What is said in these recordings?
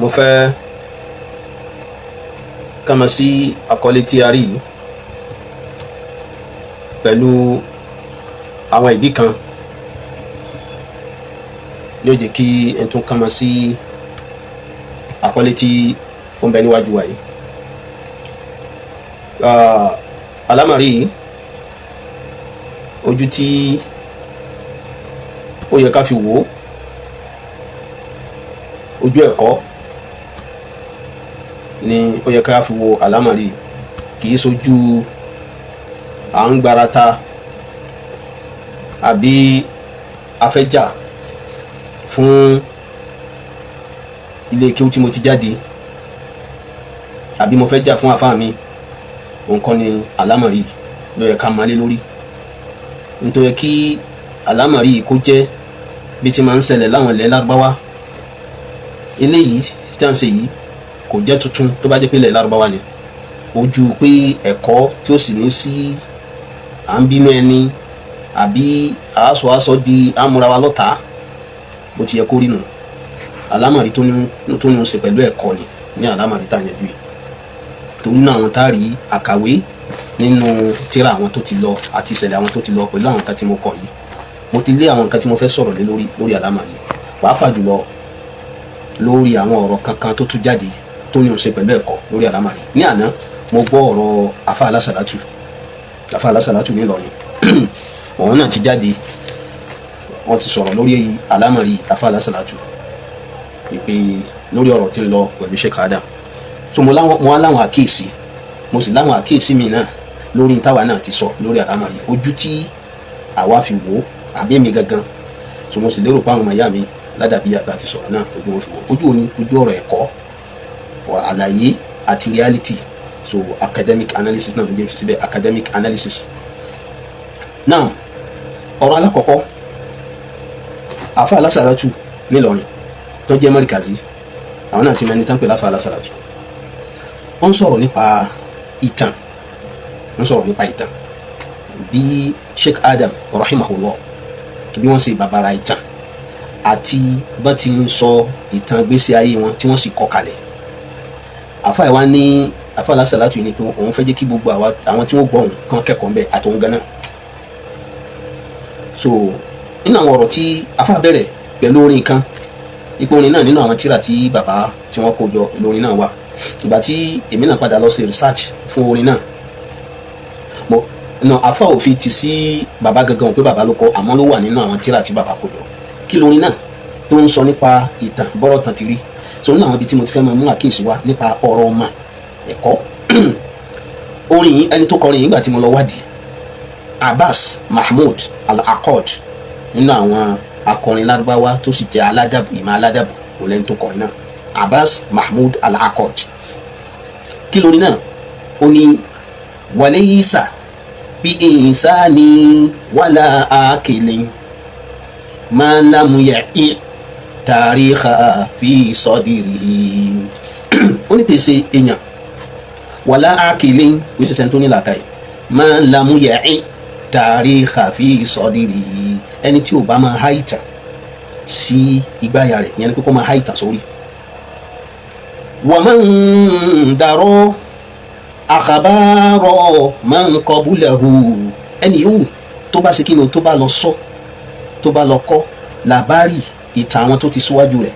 Mo fẹ́ kàmá sí àkọlé tí a rí yìí pẹ̀lú àwọn ìdí kan yóò jẹ́ kí n tún kàmá sí àkọlé tí ó ń bẹ níwájú wa yìí. Àlámọ̀rí yìí, ojú tí ó yẹ ká fi wò ó, ojú ẹ̀kọ́ ni ó yẹ ká fi wo àlámọ̀rí yìí. Kì í sojú à ń gbarata àbí afẹ́jà fún ilé kéwú tí mo ti jáde, àbí mo fẹ́ jà fún àfáà mi. Òun kọ́ ni àlámọ̀rí yìí ló yẹ ká máa lé lórí. Nítorí kí àlámọ̀rí yìí kó jẹ́ bí ti máa ń ṣẹlẹ̀ láwọn ilẹ̀ Lárúbáwá, eléyìí tí a ń ṣe yìí kò jẹ́ tuntun. Tó bá jẹ́ pé ilẹ̀ Lárúbáwá ni, ojú pé ẹ̀kọ́ tí ó sì ní sí à ń bínú ẹni àbí àásọ àásọ di àmúra wa lọ́tàá, bó ti yẹ kó rí nù. Àlámọ̀rí tó ní ṣe pẹ̀lú ẹ̀kọ́ ni ní àlámọ̀rí tá a yanjú yìí. Torí náà, àwọn tá a rí àkàwé nínú tírà àwọn tó ti lọ àti ìṣẹ̀lẹ̀ àwọn tó ti lọ pẹ̀lú àwọn nǹkan tí mo kọ yìí, mo ti lé àwọn nǹkan tí mo fẹ́ sọ̀rọ̀ lé lórí lórí àlámọ̀rí, pàápàá jùlọ lórí àwọn ọ̀rọ̀ kankan tó tún jáde tó ní ṣe pẹ̀lú ẹ̀kọ́ lórí àlámọ̀rí. Ní àná, mo gbọ́ ọ̀rọ̀ afa alásàlátù, afa alásàlátù nílọrin. Òun náà ti jáde, wọ́n ti sọ̀rọ̀ lórí àlámọ̀rí. Afa alásàlátù ìpè lórí ọ̀rọ̀ tí ń lọ pẹ̀lú Sheikh Adam. So mo láwọn, mo wá láwọn àkíyèsí, mo sì láwọn àkíyèsí mi náà lórí táwa náà ti sọ lórí àlámọ̀rí, ojú tí àwa fi wò ó, àbí èmi gangan. So mo sì lérò pé àwọn ọmọ ìyá mi ládàbí àti àti sọ̀rọ̀ náà, ojú wọn fi wò, ojú òní, ojú ọ̀rọ̀ ẹ̀kọ́, ọ̀rọ̀ àlàyé àti reality. So academic analysis náà ló jẹ́ fi síbẹ̀, academic analysis. Now, ọ̀rọ̀ alákọ̀ọ́kọ́, àfa alásàlátù nílọrin tó jẹ́ mọ́ríkàzí, àwọn náà ti mẹ́ni tán pè láfa alásàlátù. Wọ́n ń sọ̀rọ̀ nípa ìtàn, wọ́n ń sọ̀rọ̀ nípa ìtàn bí Sheikh Adam rahimahullah, bí wọ́n ṣe bàbàrà ìtàn àti bá ti ń sọ ìtàn gbèsè ayé wọn tí wọ́n sì kọ kalẹ̀. Àfa ìwá ní àfa alásàlátù yìí ni pé òun fẹ́ jẹ́ kí gbogbo àwọn tí wọ́n gbọ́ òun kàn kẹ́kọ̀ọ́ ńbẹ àtòun gan náà. So nínú àwọn ọ̀rọ̀ tí afa bẹ̀rẹ̀ pẹ̀lú orin kan, ipò orin náà nínú àwọn tírà tí bàbá tí wọ́n kó jọ lórin náà wà. Ìgbà tí èmi náà padà lọ sí research fún orin náà, mo nà afa ò fi tì sí bàbá gangan pé bàbá ló kọ, àmọ́ ló wà nínú àwọn tírà tí bàbá kó jọ. Kí lórin náà tó ń sọ nípa ìtàn bọ́rọ̀ tàn ti rí? So nínú àwọn ibi tí mo ti fẹ́ máa mú àkíyèsí wá nípa ọ̀rọ̀ ọmọ ẹ̀kọ́, orin yìí, ẹni tó kọrin yìí, nígbà tí mo lọ wádìí, Abbas Mahmood Al-Aqad, nínú àwọn akọrin Lárúbáwá tó sì jẹ́ aládàbò, ìmọ̀ aládàbò kò lẹ́ni tó kọrin náà, Abbas Mahmood Al-Aqad. Kí lórin náà? Ó ní walaysa bí insani wala akilin ma lam ya'i tarikha fi sadrihi. Ó ní kìí ṣe èèyàn, wala akilin, kò sí sẹ́ni tó ní làákàyè, ma lam ya'i tarikha fi sadrihi, ẹni tí ò bá máa há ìtàn sí igbáya rẹ̀, ìyẹn ni pé kó máa há ìtàn sórí. Wa man dara akhbara man qablahu, ẹni yòówù tó bá ṣe kí ni o, tó bá lọ sọ, tó bá lọ kọ́ làbárì ìtàn àwọn tó ti síwájú rẹ̀,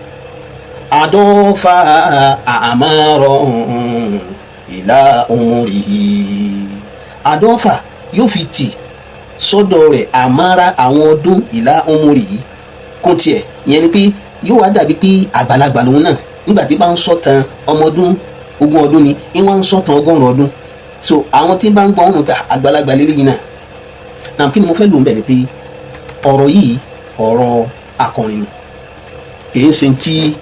àdọ́fà àmárọ̀ ìlà umurihi, àdọ́fà yóò fi tì sọ́dọ̀ rẹ̀, àmárà àwọn ọdún, ìlà umurihi, kún tiẹ̀. Ìyẹn ni pé yóò wá dàbí pé àgbàlagbà lòun náà nígbà tí bá ń sọ̀tàn ọmọ ọdún 20 ọdún ni ìwọ́n ń sọ̀tàn 100 ọdún. So àwọn tí bá ń gbọ́ ọ̀run ta àgbàlagbà lélẹ́yìn náà. Náà, kí ni mo fẹ́ lò ń bẹ̀ ni pé ọ̀rọ̀ yìí, ọ̀rọ̀ akọrin ni, kì í ṣe tí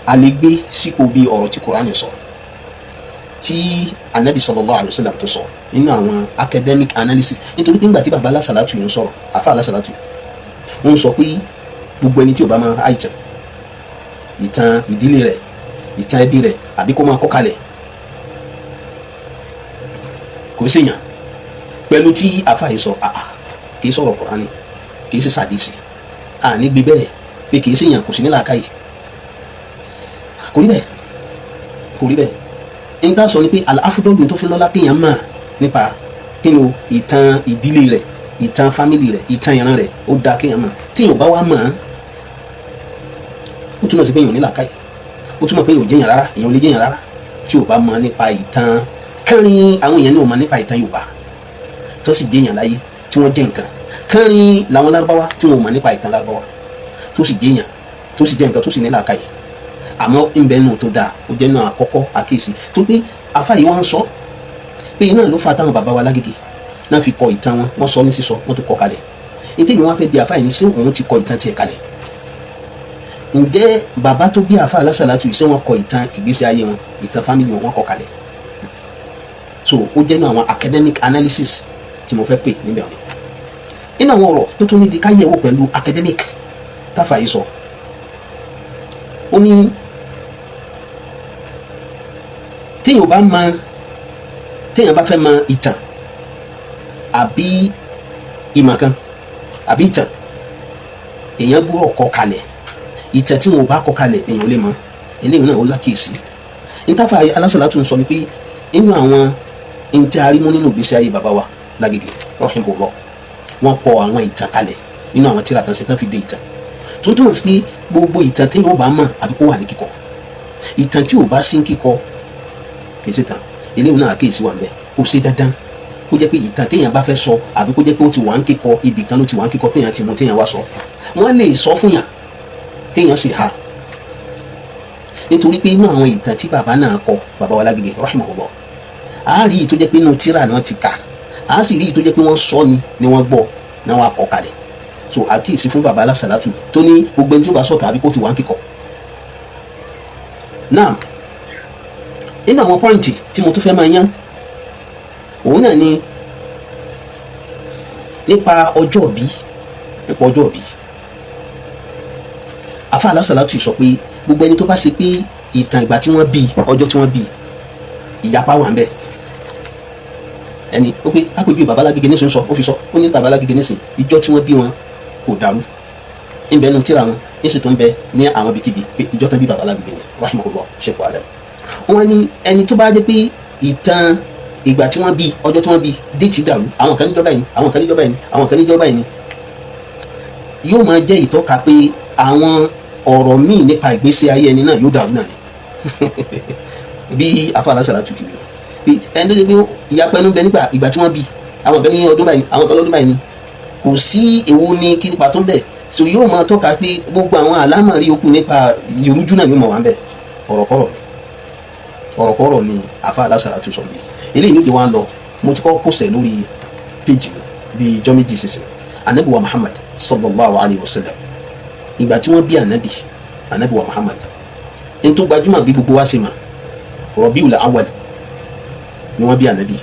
a lè gbé sípò bí ọ̀rọ̀ tí Kùránì sọ, tí Anabi sallallahu alayhi wa sallam tó sọ nínú àwọn academic analysis. Nítorí pé nígbà tí baba alásàlátù yìí ń sọ̀rọ̀, àfa alásàlátù yìí ń sọ pé gbogbo ẹni tí ò bá máa àìtàn ìtàn ìdílé rẹ̀, ìtàn ẹbí rẹ̀, àbí kó máa kọ́ kalẹ̀, kò séèyàn. Pẹ̀lú tí àfa yìí sọ, àà kì í sọ̀rọ̀ Kùránì, kì í ṣe sàdísì, àní gbé bẹ́ẹ̀ pé kì í séèyàn, kò sí ní làákàyè, kò rí bẹ́ẹ̀. Kò rí bẹ́ẹ̀. N ta sọ ni pé al-afdalu tó fi lọ́lá kéèyàn mọ̀ nípa kí ni o, ìtàn ìdílé rẹ̀, ìtàn family rẹ̀, ìtàn ìran rẹ̀, ó dáa kéèyàn mọ̀. Tíyàn bá wá mọ̀ ọ́n, ó túmọ̀ sí pé èèyàn ò ní làákàyè, ó túmọ̀ pé èèyàn ò jẹ́yàn rárá, èèyàn ò lè jẹ́yàn rárá tí ò bá mọ̀ nípa ìtàn. Kẹrin àwọn èèyàn ní ò mọ̀ nípa ìtàn Yorùbá tó sì jẹ́yàn láyé tí wọ́n jẹ́ nǹkan. Kẹrin làwọn Lárúbáwá tí wọn ò mọ̀ nípa ìtàn Lárúbáwá tó sì jẹ́yàn, tó sì jẹ́ nǹkan, tó sì ní làákàyè. Àmọ́ ńbẹ nù tó dáa, ó jẹ́ nù àkọ́kọ́ àkíyèsí tó pé àfa yìí wọ́n ń sọ pé iná ló fa táwọn bàbá wa lágége náà fi kọ ìtàn wọn. Wọ́n sọ ní sísọ, wọ́n tó kọ kalẹ̀. Ní tèmi wọ́n fẹ́ di àfa yìí ní sí òun ti kọ ìtàn tiẹ̀ kalẹ̀. Ǹjẹ́ bàbá tó bí àfa alásàlátù yìí, ṣé wọ́n kọ ìtàn ìgbésí ayé wọn, ìtàn family wọn, wọ́n kọ kalẹ̀? So ó jẹ́ nù àwọn academic analysis tí mo fẹ́ pè níbẹ̀ ọ̀nì. Nínú àwọn ọ̀rọ̀ tó tún ní di káyẹ̀wò pẹ̀lú academic táfà yìí sọ, ó ní téèyàn bá mọ, téèyàn bá fẹ́ mọ ìtàn àbí ìmọ̀ kan àbí ìtàn, èèyàn gbúrọ̀ kọ kalẹ̀. Ìtàn tí wọn ò bá kọ kalẹ̀, èèyàn ò lè mọ̀. Eléyìí náà ó lákìyèsí. Ntáfà alásàlátù ń sọ ni pé inú àwọn ntí arímú nínú ìgbésí ayé bàbá wa lágége rahimahullah, wọ́n kọ àwọn ìtàn kalẹ̀ nínú àwọn tíra kan ṣe tán fi dé ìtàn tó túmọ̀ sí pé gbogbo ìtàn téèyàn ò bá mọ̀, àbí kó wà ní kíkọ. Ìtàn tí ò bá sí kíkọ kì í ṣe tàn. Eléyìí náà àkíyèsí wà ń bẹ. Kò ṣe dandan kó jẹ́ pé ìtàn téèyàn bá fẹ́ sọ, àbí kó jẹ́ pé ó ti wà ń kíkọ, ibì kan ló ti wà ń kíkọ téèyàn ti mú téèyàn wá sọ. Wọ́n lè sọ fún yàn téèyàn sì ha, nítorí pé inú àwọn ìtàn tí bàbá náà kọ, bàbá wa lágége rahimahullah, a rí i tó jẹ́ pé inú tíra náà ti kà, a sì rí i tó jẹ́ pé wọ́n sọ ni wọ́n gbọ́ náà wọ́n kọ kalẹ̀. So àkíyèsí fún bàbá alásàlátù tó ní gbogbo ẹni tí ó bá sọ̀tàn, àbí kó ti wà ń kíkọ náà. Nínú àwọn point tí mo tún fẹ́ máa yán òun náà ni nípa ọjọ́ ìbí. Nípa ọjọ́ ìbí, afa alásàlátù sọ pé gbogbo ẹni tó bá ṣe pé ìtàn ìgbà tí wọ́n bí, ọjọ́ tí wọ́n bí, ìyapa wà ń bẹ. Ẹni ó pé lápèjú bàbá Lágége nísìnyí sọ, ó fi sọ, ó ní bàbá Lágége nísìnyí, ìjọ tí wọ́n bí wọn kò dàrú, ń bẹ nínú tíra wọn, ní sì tún bẹ ní àwọn ibikíbi pé ìjọ tán bí bàbá Lágége ni, rahimahullah sheikh Adam. Wọ́n ní ẹni tó bá jẹ́ pé ìtàn ìgbà tí wọ́n bí, ọjọ́ tí wọ́n bí, date dàrú, àwọn kan níjọba yìí, àwọn kan níjọba yìí, àwọn kan níjọba yìí, yóò máa jẹ́ ìtọ́ka pé àwọn ọ̀rọ̀ míì nípa ìgbésí ayé ẹni náà yóò dàrú náà ni. Bí afa alásàlá tutù bí ẹni tó ṣe pé ìyapa ẹnu bẹ nígbà ìgbà tí wọ́n bí, àwọn kan ní ọdún báyìí, àwọn kan lọ́dún báyìí ni, kò sí èwo ní kí nípa tó ń bẹ̀. So yóò máa tọ́ka pé gbogbo àwọn àlámọ̀rí yòókù nípa ìrújú náà ní mọ̀ wá ń bẹ̀. Ọ̀rọ̀kọ̀rọ̀ ni, ọ̀rọ̀kọ̀rọ̀ ni afa alásàlá tó sọ. Bí eléyìí níbi wa lọ, mo ti kọ́ pòsẹ̀ lórí péjì mi bíi ijọ́ 2 sísìn. Anabi wa Muhammad sallallahu alayhi wa sallam, ìgbà tí wọ́n bí anabi, anabi wa Muhammad, n tó gbajúmọ̀ bí gbogbo wa ṣe mà, Rabiul Awwal ni wọ́n bí anabi.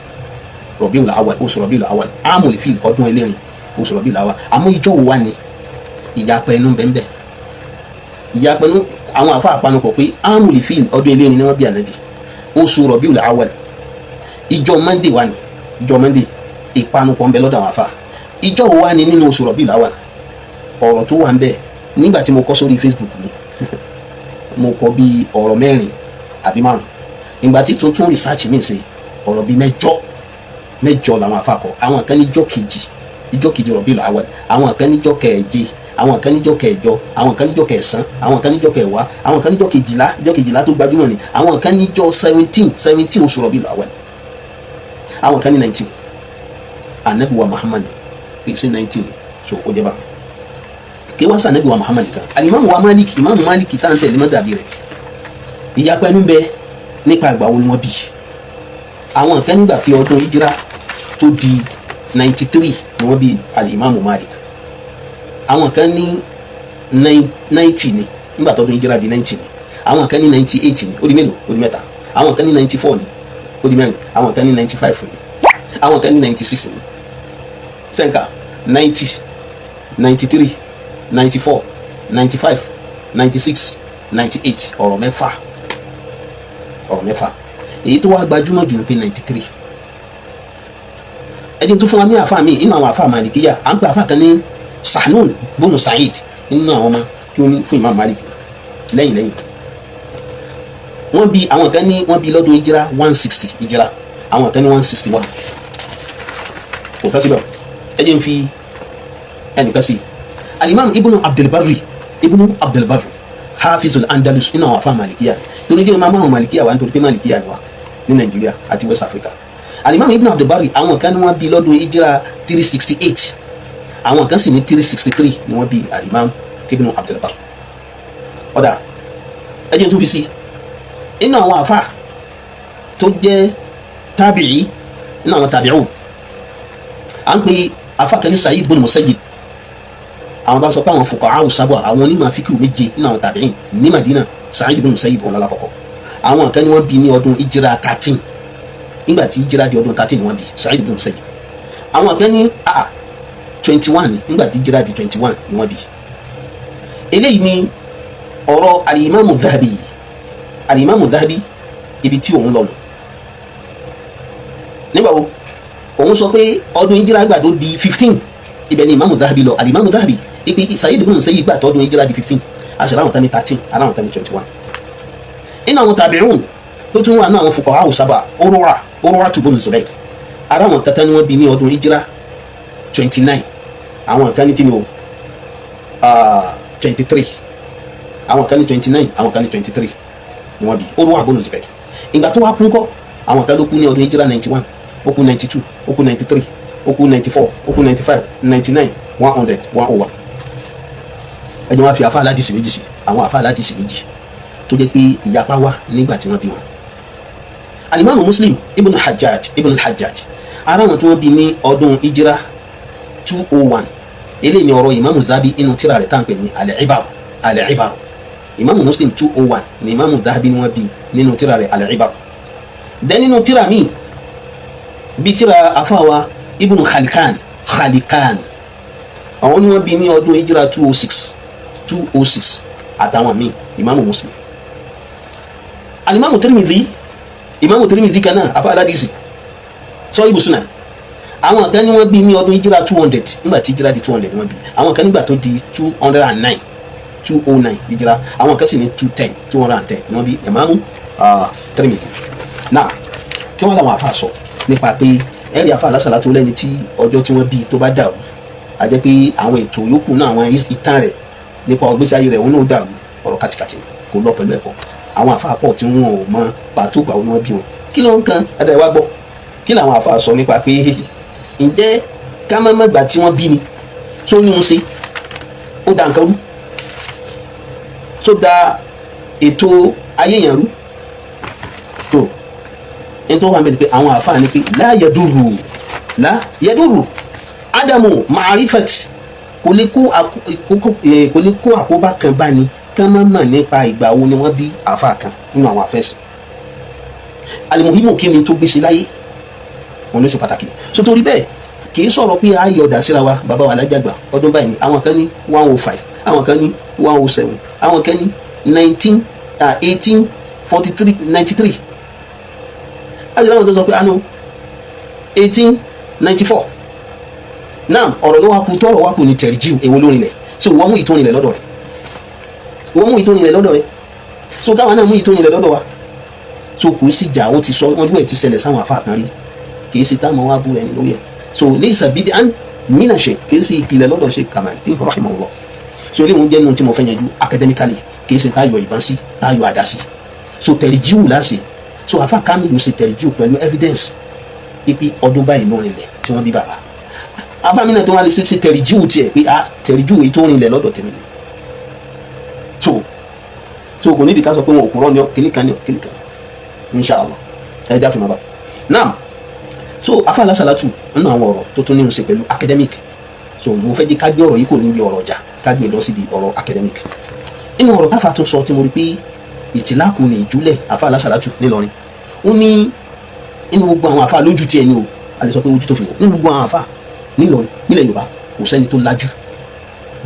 Rabiul Awwal, oṣù Rabiul Awwal, amul fil, ọdún ẹlẹ́rìn, oṣù Rabiul Awwal. Àmọ́ ìjọ wo wá ni ìyapa ẹnu bẹ́ẹ̀? Ìyapa ẹnu, àwọn àfa àpanupọ̀ pé amul fil, ọdún ẹlẹ́rìn ni wọ́n bí anabi, oṣù Rabiul Awwal, ìjọ Monday wá ni. Ìjọ Monday, ìpanupọ̀ ń bẹ lọ́dọ̀ àwọn àfa. Ìjọ wo wá ni nínú oṣù Rabiul Awwal? Ọ̀rọ̀ tó wà ń bẹ nígbà tí mo kọ sórí Facebook mi, mo kọ bí ọ̀rọ̀ mẹ́rin àbí márùn. Ìgbà tí tuntun research mi ṣe, ọ̀rọ̀ bíi mẹ́jọ mẹ́jọ làwọn afa kọ. Àwọn kan ní ìjọ kejì, ìjọ kejì Rabiul Awwal, àwọn kan níjọ́ kẹ̀ẹ̀je, àwọn kan níjọ́ kẹjọ, àwọn kan níjọ́ kẹsàn, àwọn kan níjọ́ kẹwàá, àwọn kan níjọ́ 12, ìjọ́ 12 tó gbajúmọ̀ ni, àwọn kan níjọ́ 17, 17 oṣù Rabiul Awwal, àwọn kan ní 19. Anabi wa Muhammad pé sí 19, so ó jẹ́ bá kí wọ́n sọ anabi wa Muhammad kan. Alimami wa Malik, imamu Malik tá à ń tẹ̀lé mọ́tàbí rẹ̀, ìyapa ẹnu bẹ nípa ìgbà wo ni wọ́n bí. Àwọn kan nígbà tí ọdún hijira tó di 93 ni wọ́n bí alimami Malik. Àwọn kan ní 90 ni, nígbà tó ọdún hijira di 90 ni. Àwọn kan ní 98 ni. Ó di mélòó? Ó di mẹ́ta. Àwọn kan ní 94 ni, ó di mẹ́rin. Àwọn kan ní 95 ni. Àwọn kan ní 96 ni. Sẹ́ńkà 90, 93, 94, 95, 96, 98, ọ̀rọ̀ mẹ́fà, ọ̀rọ̀ mẹ́fà. Èyí tó wá gbajúmọ̀ jù ní pé 93. Ẹni tó fún wa ní àfa mi inú àwọn àfa Malikiya, à ń pè àfa kan ní Sahnun bónú Said, nínú àwọn ọmọ kí wọ́n ní fún Imam Malik lẹ́yìn lẹ́yìn. Wọ́n bí, àwọn kan ní wọ́n bí lọ́dún ìjìrá 160 ìjìrá, àwọn kan ní 161. Kò tán síbẹ̀, ẹ jẹ́ n fi ẹnìkan sí, Alimami Ibnu Abdulbari. Ibnu Abdulbari, Hafizul Andalus, nínú àwọn afa Malikiya, torí kí ni máa mú àwọn Malikiya wá? Nítorí pé Malikiya ni wá ní Nàìjíríà àti West Africa. Alimami Ibnu Abdulbari, àwọn kan ní wọ́n bí lọ́dún ìjìrá 368, àwọn kan sì ní 363 ni wọ́n bí Alimami Ibnu Abdulbari. Ọ̀dà, ẹ jẹ́ n tún fi sí inú àwọn afa tó jẹ́ tábìí, nínú àwọn tàbíù, à ń pè afa kan ní Sa'id ibn Musayyib. Àwọn bá sọ pé àwọn fuqaha sábà, àwọn onímọ̀ fíkìú méje nínú àwọn tàbíìn ní Madina, Sa'id ibn Musayyib ọ̀nà lákọ̀ọ́kọ́. Àwọn kan ní wọ́n bí ní ọdún ìjìrá 13, nígbà tí ìjìrá di ọdún 13 ni wọ́n bí Sa'id ibn Musayyib. Àwọn kan ní 21, nígbà tí ìjìrá di 21 ni wọ́n bí. Eléyìí ni ọ̀rọ̀ Alimamu Dhahabi. Alimamu Dhahabi, ibi tí òun lọ nù nígbà wo òun sọ pé ọdún ìjìrá gbà tó di 15, ibẹ̀ ni Imamu Dhahabi lọ. Alimamu Dhahabi ipi Sa'id ibn Musayyib gbà tó ọdún ìjìrá di 15, aṣọ àwọn tán ní 13, aláwọn tán ní 21. Inú àwọn tàbíùn tó tún wà ní àwọn fuqaha sábà, Urwa ibn Zubayr, ara àwọn kẹta ni wọ́n bí ní ọdún ìjìrá 29, àwọn kan ní kíni o, 23, àwọn kan ní 29, àwọn kan ní 23 ni wọ́n bí Urwa ibn Zubayr. Ìgbà tó wá kú ńkọ́? Àwọn kan ló kú ní ọdún ìjìrá 91, ó kú 92, ó kú 93, ó kú 94, ó kú 95, 99, 100, 101. Ẹni wọ́n fi àfa aládìsí méjì sí, àwọn àfa aládìsí méjì tó jẹ́ pé ìyapa wá nígbà tí wọ́n bí wọn. Alimami Muslim ibn Hajjaj, ibn Hajjaj, ara wọn tí wọ́n bí ní ọdún ìjìrá 201. Eléyìí ni ọ̀rọ̀ Imamu Zahabi inú tírà rẹ̀ tá à ń pè ní Al-Ibar. Al-Ibar, Imamu Muslim, 201 ni Imamu Zahabi ni wọ́n bí nínú tírà rẹ̀ Al-Ibar. Dẹ́ nínú tírà míì bí tírà afáwa Ibn Khalikan, Khalikan, àwọn ni wọ́n bí ní ọdún ìjìrá 206, 206 àtàwọn míì, Imamu Muslim. Alimamu Tirmidhi, Imamu Tirmidhi kan náà, afa aládìsí sọ ibùsùnà, àwọn kan ní wọ́n bí ní ọdún ìjìrá 200, nígbà tí ìjìrá di 200 wọ́n bí. Àwọn kan nígbà tó di 209, 209 ìjìrá, àwọn kan sì ní 210, 210 ní wọ́n bí Imamu Tirmidhi. Náà kí wọ́n làwọn afa sọ nípa pé ẹ̀rí afa alásàlá tó lẹ́ni tí ọjọ́ tí wọ́n bí tó bá dàrú, a jẹ́ pé àwọn ètò yòókù náà, àwọn ìtàn rẹ̀ nípa ọgbésí ayé rẹ̀, òun náà dàrú. Ọ̀rọ̀ kàtìkàtì kò lọ pẹ̀lú ẹ̀kọ́. Àwọn àfa pọ̀ tí wọn ò mọ pàtó ìgbà wo ni wọ́n bí wọn. Kí ló ń kan ẹ̀dá ìwà gbọ́? Kí làwọn àfa sọ nípa pé ǹjẹ́ ká má má gbà tí wọ́n bí ni tó ní un ṣe, ó da nǹkan rú, tó da ètò ayé yẹn rú? Tó ẹni tó wà ń bẹ̀ ni pé àwọn àfa ni pé la yadurru, la yadurru adamu ma'rifati, kò lè kó àkóbá kan bá ní ká má mọ̀ nípa ìgbà wo ni wọ́n bí àfa kan nínú àwọn àfẹ́sìn. Alimuhimu, kí ni tó gbèsè láyé wọn ló ṣe pàtàkì. So torí bẹ́ẹ̀, kì í sọ̀rọ̀ pé a yọ̀dà síra wa. Bàbá wa alájàgbà, ọdún báyìí ni àwọn kan ní 105, àwọn kan ní 107, àwọn kan ní nineteen 1843, 93, láti láwọn tó sọ pé àánú 1894. Náà ọ̀rọ̀ ló wá kú, tọ́rọ̀ wá kú ní tẹ̀rìjì. Èwo lórí rẹ̀? So wọ́n mú ìtórin rẹ̀ lọ́dọ̀ rẹ̀, wọ́n mú ìtórin rẹ̀ lọ́dọ̀ rẹ̀, so káwọn náà mú ìtórin rẹ̀ lọ́dọ̀ wa. So kò sí jà, ó ti sọ wọn dúró ẹ̀ ti ṣẹlẹ̀ sáwọn àfa kan rí, kì í ṣe táwọn wá bú ẹni lórí ẹ̀. So laysa bid'an mina shay, kì í ṣe ìpìlẹ̀ lọ́dọ̀ ṣe Kamaldeen rahimahullah. So eléyìí ń jẹ́ nínú tí mo fẹ́ yanjú academically, kì í ṣe táyọ̀ ìbọn sí, táyọ̀ àdá sí. So tẹ̀rìjíwù láṣẹ. So àfa Kamilu ṣe tẹ̀rìjíwù pẹ̀lú evidence ipi ọdún báyìí ló rinlẹ̀ tí wọ́n bí bàbá. Àfa mi náà tó wá lè ṣe tẹ̀rìjíwù tiẹ̀ pé ah, tẹ̀rìjíwù èyí tó rinlẹ̀ lọ́dọ̀ tèmi ni. So kò nídìí ká sọ pé wọn ò kúrọ́ ní ọ kìnnìkan ní ọ kìnnìkan, inshallah. Ẹ já fi máa bá naam. So afa alasalatu, nínú àwọn ọ̀rọ̀ tó tún ní í ṣe pẹ̀lú academic, so mo fẹ́ jẹ́ ká gbé ọ̀rọ̀ yìí kò níbi ọ̀rọ̀ ọjà, ká gbé lọ síbi ọ̀rọ̀ academic. Nínú ọ̀rọ̀ táfà tún sọ tí mo rí pé ìtìlákù ní ìjúlẹ̀, afa alasalatu nílọrin, ó ní nínú gbogbo àwọn afa lójú tiẹ̀ ni o, a lè sọ pé ojú tó fi wò, nínú gbogbo àwọn afa nílọrin, nílẹ̀ Yorùbá, kò sẹ́ni tó lajú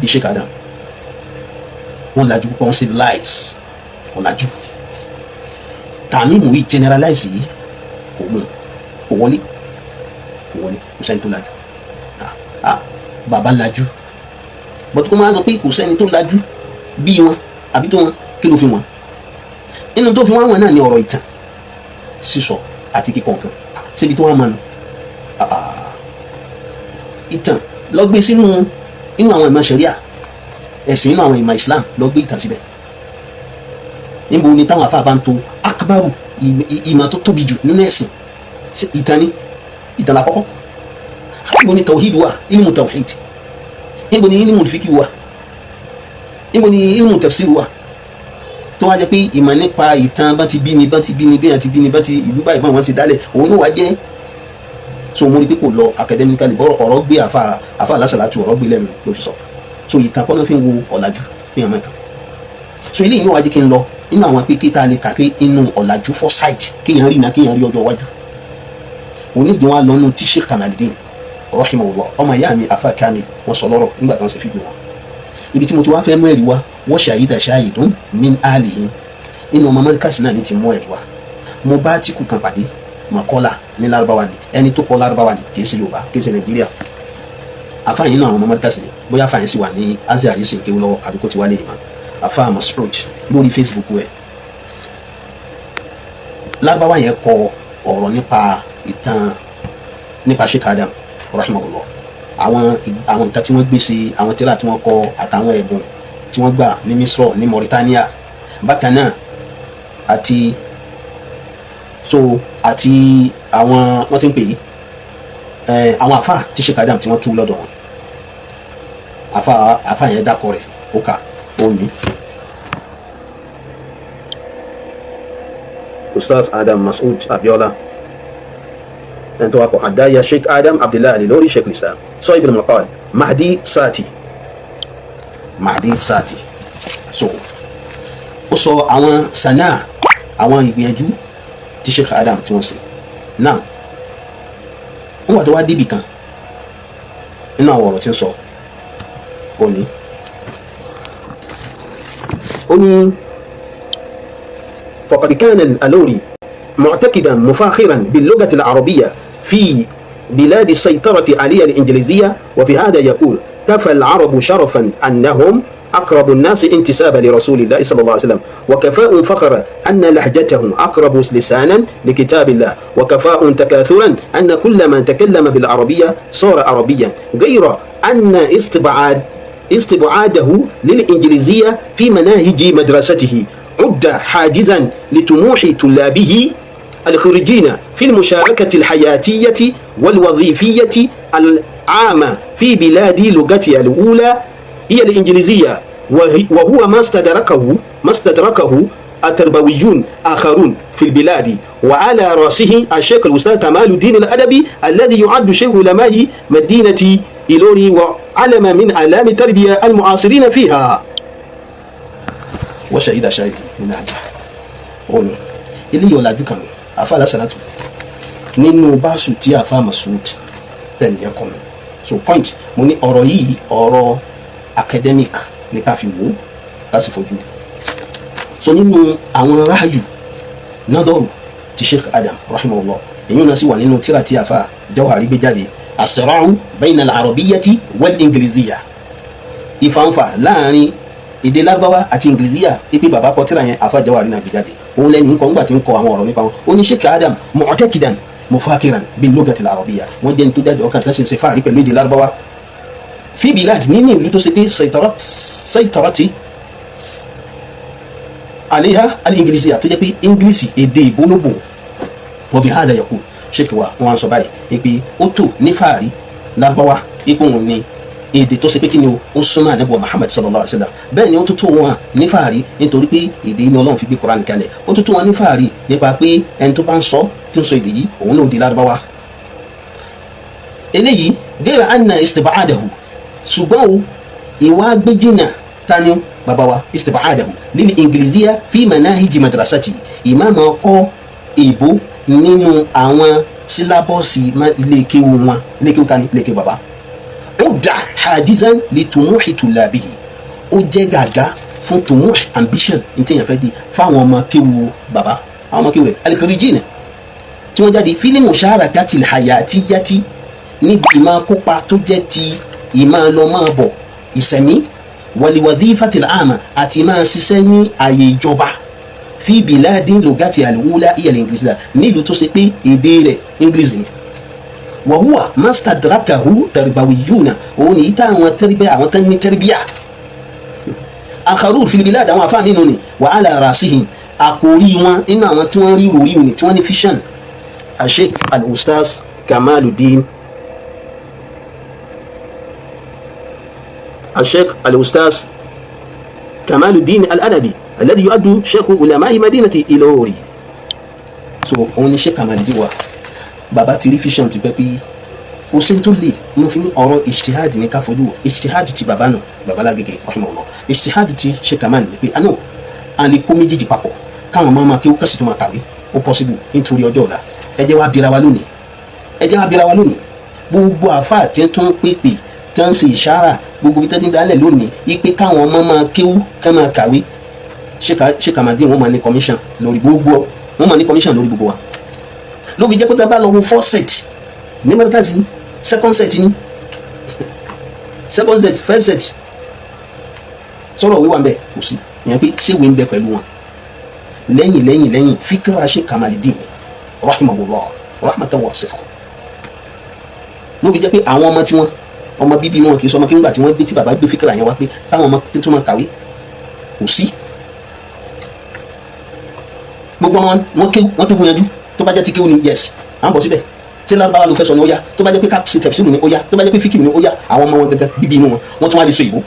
bí Sheikh Adam. Wọ́n lajú púpọ̀, wọ́n civilize, wọ́n lajú. Tàmímù yìí, generalize yìí, kò mú, kò wọlé, kò wọlé. Kò sẹ́ni tó lajú. Ah, bàbá lajú, but kó máa sọ pé kò sẹ́ni tó lajú bí wọn àbí tó wọn, kí ló fi wọn? Inú tó fi wá wọn náà ní ọ̀rọ̀ ìtàn sísọ àti kíkọ nǹkan. Síbi tó wà máa nù ìtàn lọ gbé sínú inú àwọn ìmọ̀ ṣẹ̀ríà ẹ̀sìn, inú àwọn ìmọ̀ Islam, lọ gbé ìtàn síbẹ̀. Níbo ni táwọn afáà bá ń to akbaru ìmọ̀ tó tóbi jù nínú ẹ̀sìn, ìtàn ni, ìtàn lákọ́kọ́. Níbo ni tawhid wà, ilmu tawhid? Níbo ni ilmu fiki wà? Níbo ni ilmu tafsir wà? Tó wá jẹ́ pé ìmọ̀ nípa ìtàn bá ti bí ni, bá ti bí ni, bí wọ́n ti bí ni, bá ti ìlú báyìí, bá wọn ti dálẹ̀, òun ló wá jẹ́. So mo rí pé kò lọ academically bọ́rọ̀ ọ̀rọ̀ gbé àfa alásàlátù ọ̀rọ̀ gbé lẹ́nu ló fi sọ. So ìtàn kọ́ náà fi ń wo ọ̀làjú ní ọmọ ìtàn. So eléyìí ní wàá jẹ́ kí n lọ nínú àwọn pé kí tá a lè kà pé inú ọ̀làjú, foresight, kéèyàn rí iná, kéèyàn rí ọjọ́ iwájú. Onídìí wọn lọ́nu tí Sheikh Kamalidin rahimahullah, ọmọ ìyá mi afa Kamil, wọn sọ lọ́rọ̀ nígbà tí wọ́n ṣe fídíò wọn. Ibi tí mo ti wá fẹ́ mú ẹ̀rí wá, wa shahida shahidun min ahlihi, nínú ọmọ Markaz náà ní ti mú ẹ̀rí wá. Mo bá tíkù kan pàdé, mọ̀kọ́là ní Lárúbáwá ni ẹni tó kọ́, Lárúbáwá ni, kì í ṣe Yorùbá, kì í ṣe Nàìjíríà. Àfáà yìí náà, àwọn ọmọ Markaz ni, bóyá àfáà yẹn sì wà ní Asia yìí sì ń kéwú lọ́wọ́ àbí kó ti wálé ìmọ̀. Àfáà Mas'ud lórí Facebook rẹ̀, Lárúbáwá yẹn kọ ọ̀rọ̀ nípa ìtàn nípa Sheikh Adam rahimahullah, àwọn nǹkan tí wọ́n gbé sí, àwọn tírà tí wọ́n kọ, àtàwọn ẹ̀bùn tí wọ́n gbà ní Misro, ní Mauritania bákan náà, àti so àti àwọn wọ́n ti ń pè é, àwọn àfáà tí Sheikh Adam tí wọ́n kíw lọ́dọ̀ wọn. Àfáà yẹn dákọ̀ rẹ̀, ó kà ó ní. Ustaz Adam Mas'ud Abiola, ẹni tó wà kọ Hadaya Sheikh Adam Abdullahi Al-Ilory, Sheikh Islam Sahib al-Maqal Mahdi Sati, Mahdi Sati. So ó sọ àwọn sanaa, àwọn ìgbìyànjú tí Sheikh Adam tí wọ́n ṣe náà. Wọ́n wà tó wá débì kan nínú àwọn ọ̀rọ̀ tí ń sọ, ó ní ó ní فقد كان الألوري معتقدا مفاخرا باللغة العربية في بلاد السيطرة عليها الإنجليزية. وفي هذا يقول: كفى العرب شرفا أنهم أقرب الناس انتسابا لرسول الله صلى الله عليه وسلم، وكفاء فخرا أن لهجتهم أقرب لسانا لكتاب الله، وكفاء تكاثرا أن كل من تكلم بالعربية صار عربيا، غير أن استبعاده للإنجليزية في مناهج مدرسته عد حاجزا لطموح طلابه الخريجين في المشاركة الحياتية والوظيفية العامة في بلاد لغتها الأولى هي الإنجليزية، وهو ما استدركه التربويون آخرون في البلاد، وعلى رأسه الشيخ الأستاذ كمال الدين الأدبي الذي يعد شيخ علماء مدينة إيلوري وعلم من أعلام التربية المعاصرين فيها. وشهد شاهد من أهلها. Òun eléyìí ọ̀làjú kan nù. Afa alásàlátù nínú báṣù tí afa Mas'ud tẹ̀lé ẹ̀kọ́ nù. So point, mo ní ọ̀rọ̀ yìí, ọ̀rọ̀ academic ní ká fi wò ó, ká sì fojú. So nínú àwọn ráàyù nádọ́rù ti Sheikh Adam rahimahullah, èyí náà sì wà nínú tíra tí afa Jawhari gbé jáde, as-sira'u bayna al-arabiyyati wal-ingliziyya, ìfànfà láàrin èdè Lárúbáwá àti Ingiliziya, ipe bàbá kọ tíra yẹn, afa Jawhari náà gbé jáde. Òun lẹ́ni nǹkan ńgbà tí ń kọ àwọn ọ̀rọ̀ nípa wọn, ó ní Sheikh Adam mu'taqidan mufakiran bil lughati al-arabiyya, wọ́n jẹ́ ní tó jáde ọkàn tó sì ń ṣe fáàrí pẹ̀lú èdè Lárúbáwá fi bilad, nínú ìlú tó ṣe pé saytarati alayha al-ingiliziya, tó jẹ́ pé English, èdè ìbólóbò. Wa bi hada yaqul Sheikh wa, wọn sọ báyìí pé ó tó ní fáàrí Lárúbáwá, ipò wọn ní èdè tó ṣe pé kí ni o, ó súnmọ́ ànábì Muhammad sallallahu alayhi wa sallam. Bẹ́ẹ̀ ni ó tó tó wọn ní fàárí nítorí pé èdè ní Ọlọ́run fi gbé Kùránì kalẹ̀. Ó tó tó wọn ní fàárí nípa pé ẹni tó bá ń sọ, tí ń sọ èdè yìí, òun náà di Lárúbáwá. Eléyìí ghaira anna istib'adahu, ṣùgbọ́n o ìwà gbẹ́jìnà tani bàbá wa, istib'adahu lil ingiliziya fi manahiji madrasati, ìmáàmù kọ́ ìbò nínú àwọn syllabus ilé kéwu wọn, ilé kéwu tani, ilé kéwu bàbá, ó dà hajizan li tumuhi tulabihi, ó jẹ́ gàgá fún tumuh, ambition ní téèyàn fẹ́ di fáwọn ọmọ kéwu bàbá, àwọn ọmọ kéwu rẹ̀ al-kharijina tí wọ́n jáde fil musharakati al-hayatiyyati, níbi ìmáa kópa tó jẹ́ ti ìmáa lọ máa bọ̀ ìsẹ̀mí, wal-wadhifati al-amma, àti máa ṣiṣẹ́ ní àyè ìjọba, fi biladi lughatiha al-ula, Fi biladin lugati al-ula hiya al-ingiliziyya, nílùú tó ṣe pé èdè rẹ̀ English ni. Wa huwa mastadrakahu tarbawiyuna, òun ní ìta àwọn tẹ́rìbíà, àwọn tán ní tẹ́rìbíà akharun fil bilad, àwọn afáà nínú ni wa ala rasihim, àkórí wọn nínú àwọn tí wọ́n rí ròrí ni tí wọ́n ní vision, Sheikh al-Ustaz Kamaluddin, Sheikh al-Ustaz Kamaluddin al-Adabi alladhi yu'addu sheikh ulama'i madinati Ilori. So òun ni Sheikh Kamaluddin wa bàbá ti rí vision ti pẹ́ pé kò sí tó lè mo fi ọ̀rọ̀ ijtihad ní ká fojú ijtihad ti bàbá nù, bàbá Lágége rahimahullah, ijtihad ti Sheikh Kamal ní pé àná a lè kó méjèèjì papọ̀, káwọn máa máa kí ó kẹ́sì tó máa kàwé, ó possible nítorí ọjọ́ ọ̀la. Ẹ jẹ́ wá bira wa lónìí, ẹ jẹ́ wá bira wa lónìí, gbogbo àfáà tí tó ń pèpè, tí wọ́n ń ṣe ìṣára, gbogbo ibi tí wọ́n ti ń dálẹ̀ lónìí ipe káwọn ọmọ máa kéwú ká máa kàwé, Sheikh Kamaluddin wọ́n máa ní commission lórí gbogbo, wọ́n máa ní commission lórí gbogbo wa. Ló fi jẹ́ pé tá a bá lọ wo first set ní mẹ́ríkàsì ní second set ní second set, first set, sọ̀rọ̀ wíwà ń bẹ̀ kò sí ìyẹn pé ṣéwèé ń bẹ pẹ̀lú wọn lẹ́yìn lẹ́yìn lẹ́yìn fíkìrà Sheikh Kamaluddin rahimahullah rahmatan wasi'a. Ló fi jẹ́ pé àwọn ọmọ tí wọ́n ọmọ bíbí wọn kì í sọ ọmọ kí nígbà tí wọ́n gbé tí bàbá gbé fíkìrà yẹn wá pé táwọn ọmọ tó máa kàwé kò sí, gbogbo wọn wọn kéwú, wọn kéwú yanjú. Tó bá jẹ́ ti kéwú ni, yes, à ń bọ̀ síbẹ̀. Tí Lárúbáwá ló fẹ́ sọ ni ó yá, tó bá jẹ́ pé ká ṣe tẹ̀síìrù ni ó yá, tó bá jẹ́ pé fíkìrì ni ó yá. Àwọn ọmọ wọn gẹ́gẹ́ bíbí inú wọn, wọ́n tún wá lè sọ ìbò.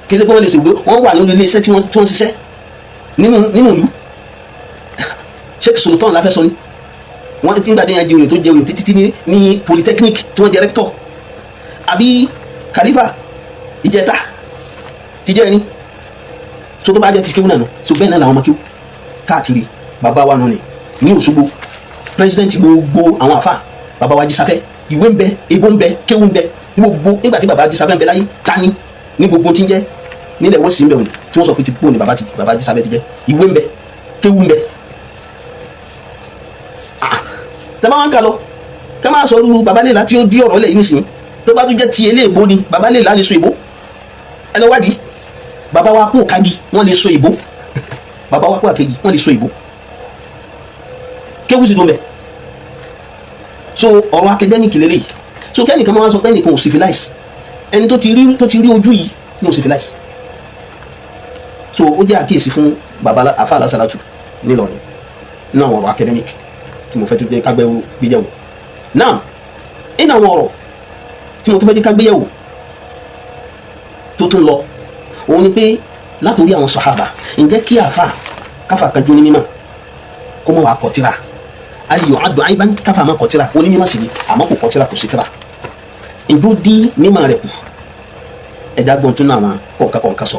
Kì í ṣe pé wọ́n lè sọ ìbò, wọ́n wà nínú ilé iṣẹ́ tí wọ́n ṣiṣẹ́ nínú ìlú. Sheikh Sultan la fẹ́ sọ ni, wọ́n ti ń gbàdé yẹn jẹ oyè tó jẹ oyè títí ní polytechnic tí wọ́n jẹ rector, àbí Khalifa ìjẹta ti jẹ́ ẹni so tó bá jẹ́ ti kéwú náà nù. So bẹ́ẹ̀ náà làwọn ọmọ kéwú káàkiri. Bàbá wa nù ni ní Òṣogbo, president gbogbo àwọn àfa, bàbá wa Jísafẹ́, ìwé ń bẹ, ebó ń bẹ, kéwú ń bẹ ní gbogbo. Nígbà tí bàbá Jísafẹ́ ń bẹ láyé, tani ní gbogbo tí ń jẹ́ nílẹ̀ wọ́n sì ń bẹ òní tí wọ́n sọ pé ti bó ni bàbá Jísafẹ́ ti jẹ́? Ìwé ń bẹ, kéwú ń bẹ. Tẹ́ bá wọn kà lọ ká máa sọ irú bàbá lè láti ó dí ọ̀rọ̀ lẹ̀ yìí nísìnyí, tó bá tún jẹ́ ti eléèbó ni bàbá lè lá lè so ìbò. Ẹ lọ wádìí bàbá wa kú kági, wọ́n lè so ìbò. Bàbá wa kú àkejì, wọ́n lè so ìbò, kéwù sì tó ń bẹ. So ọ̀rọ̀ academic lélẹ́yìí. So kẹ́nìkan máa sọ pé ẹnìkan ò civilize, ẹni tó ti rí ojú yìí ní ò civilize. So ó jẹ́ àkíyèsí fún bàbá afa alásàlátù nílọrin nínú àwọn ọ̀rọ̀ academic tí mo fẹ́ tó jẹ́ kágbẹ́ gbéyẹ̀wò náà. Nínú àwọn ọ̀rọ̀ tí mo tún fẹ́ jẹ́ kágbéyẹ̀wò tó tún lọ, òun ni pé látòrí àwọn sàhábà, ǹjẹ́ kí àfa káfà kan jó ní mímọ́ kó mọ̀ wá kọ tírà, ayò adùn àyíbá káfà má kọ tírà, onímọ̀ sì ni àmọ́ kò kọ tírà, kò sí tírà, ìjó dí mímọ̀ rẹ̀ kù? Ẹ̀dá gbọ́n tún náà àwọn kọ̀ọ̀kan kọ̀ọ̀kan sọ.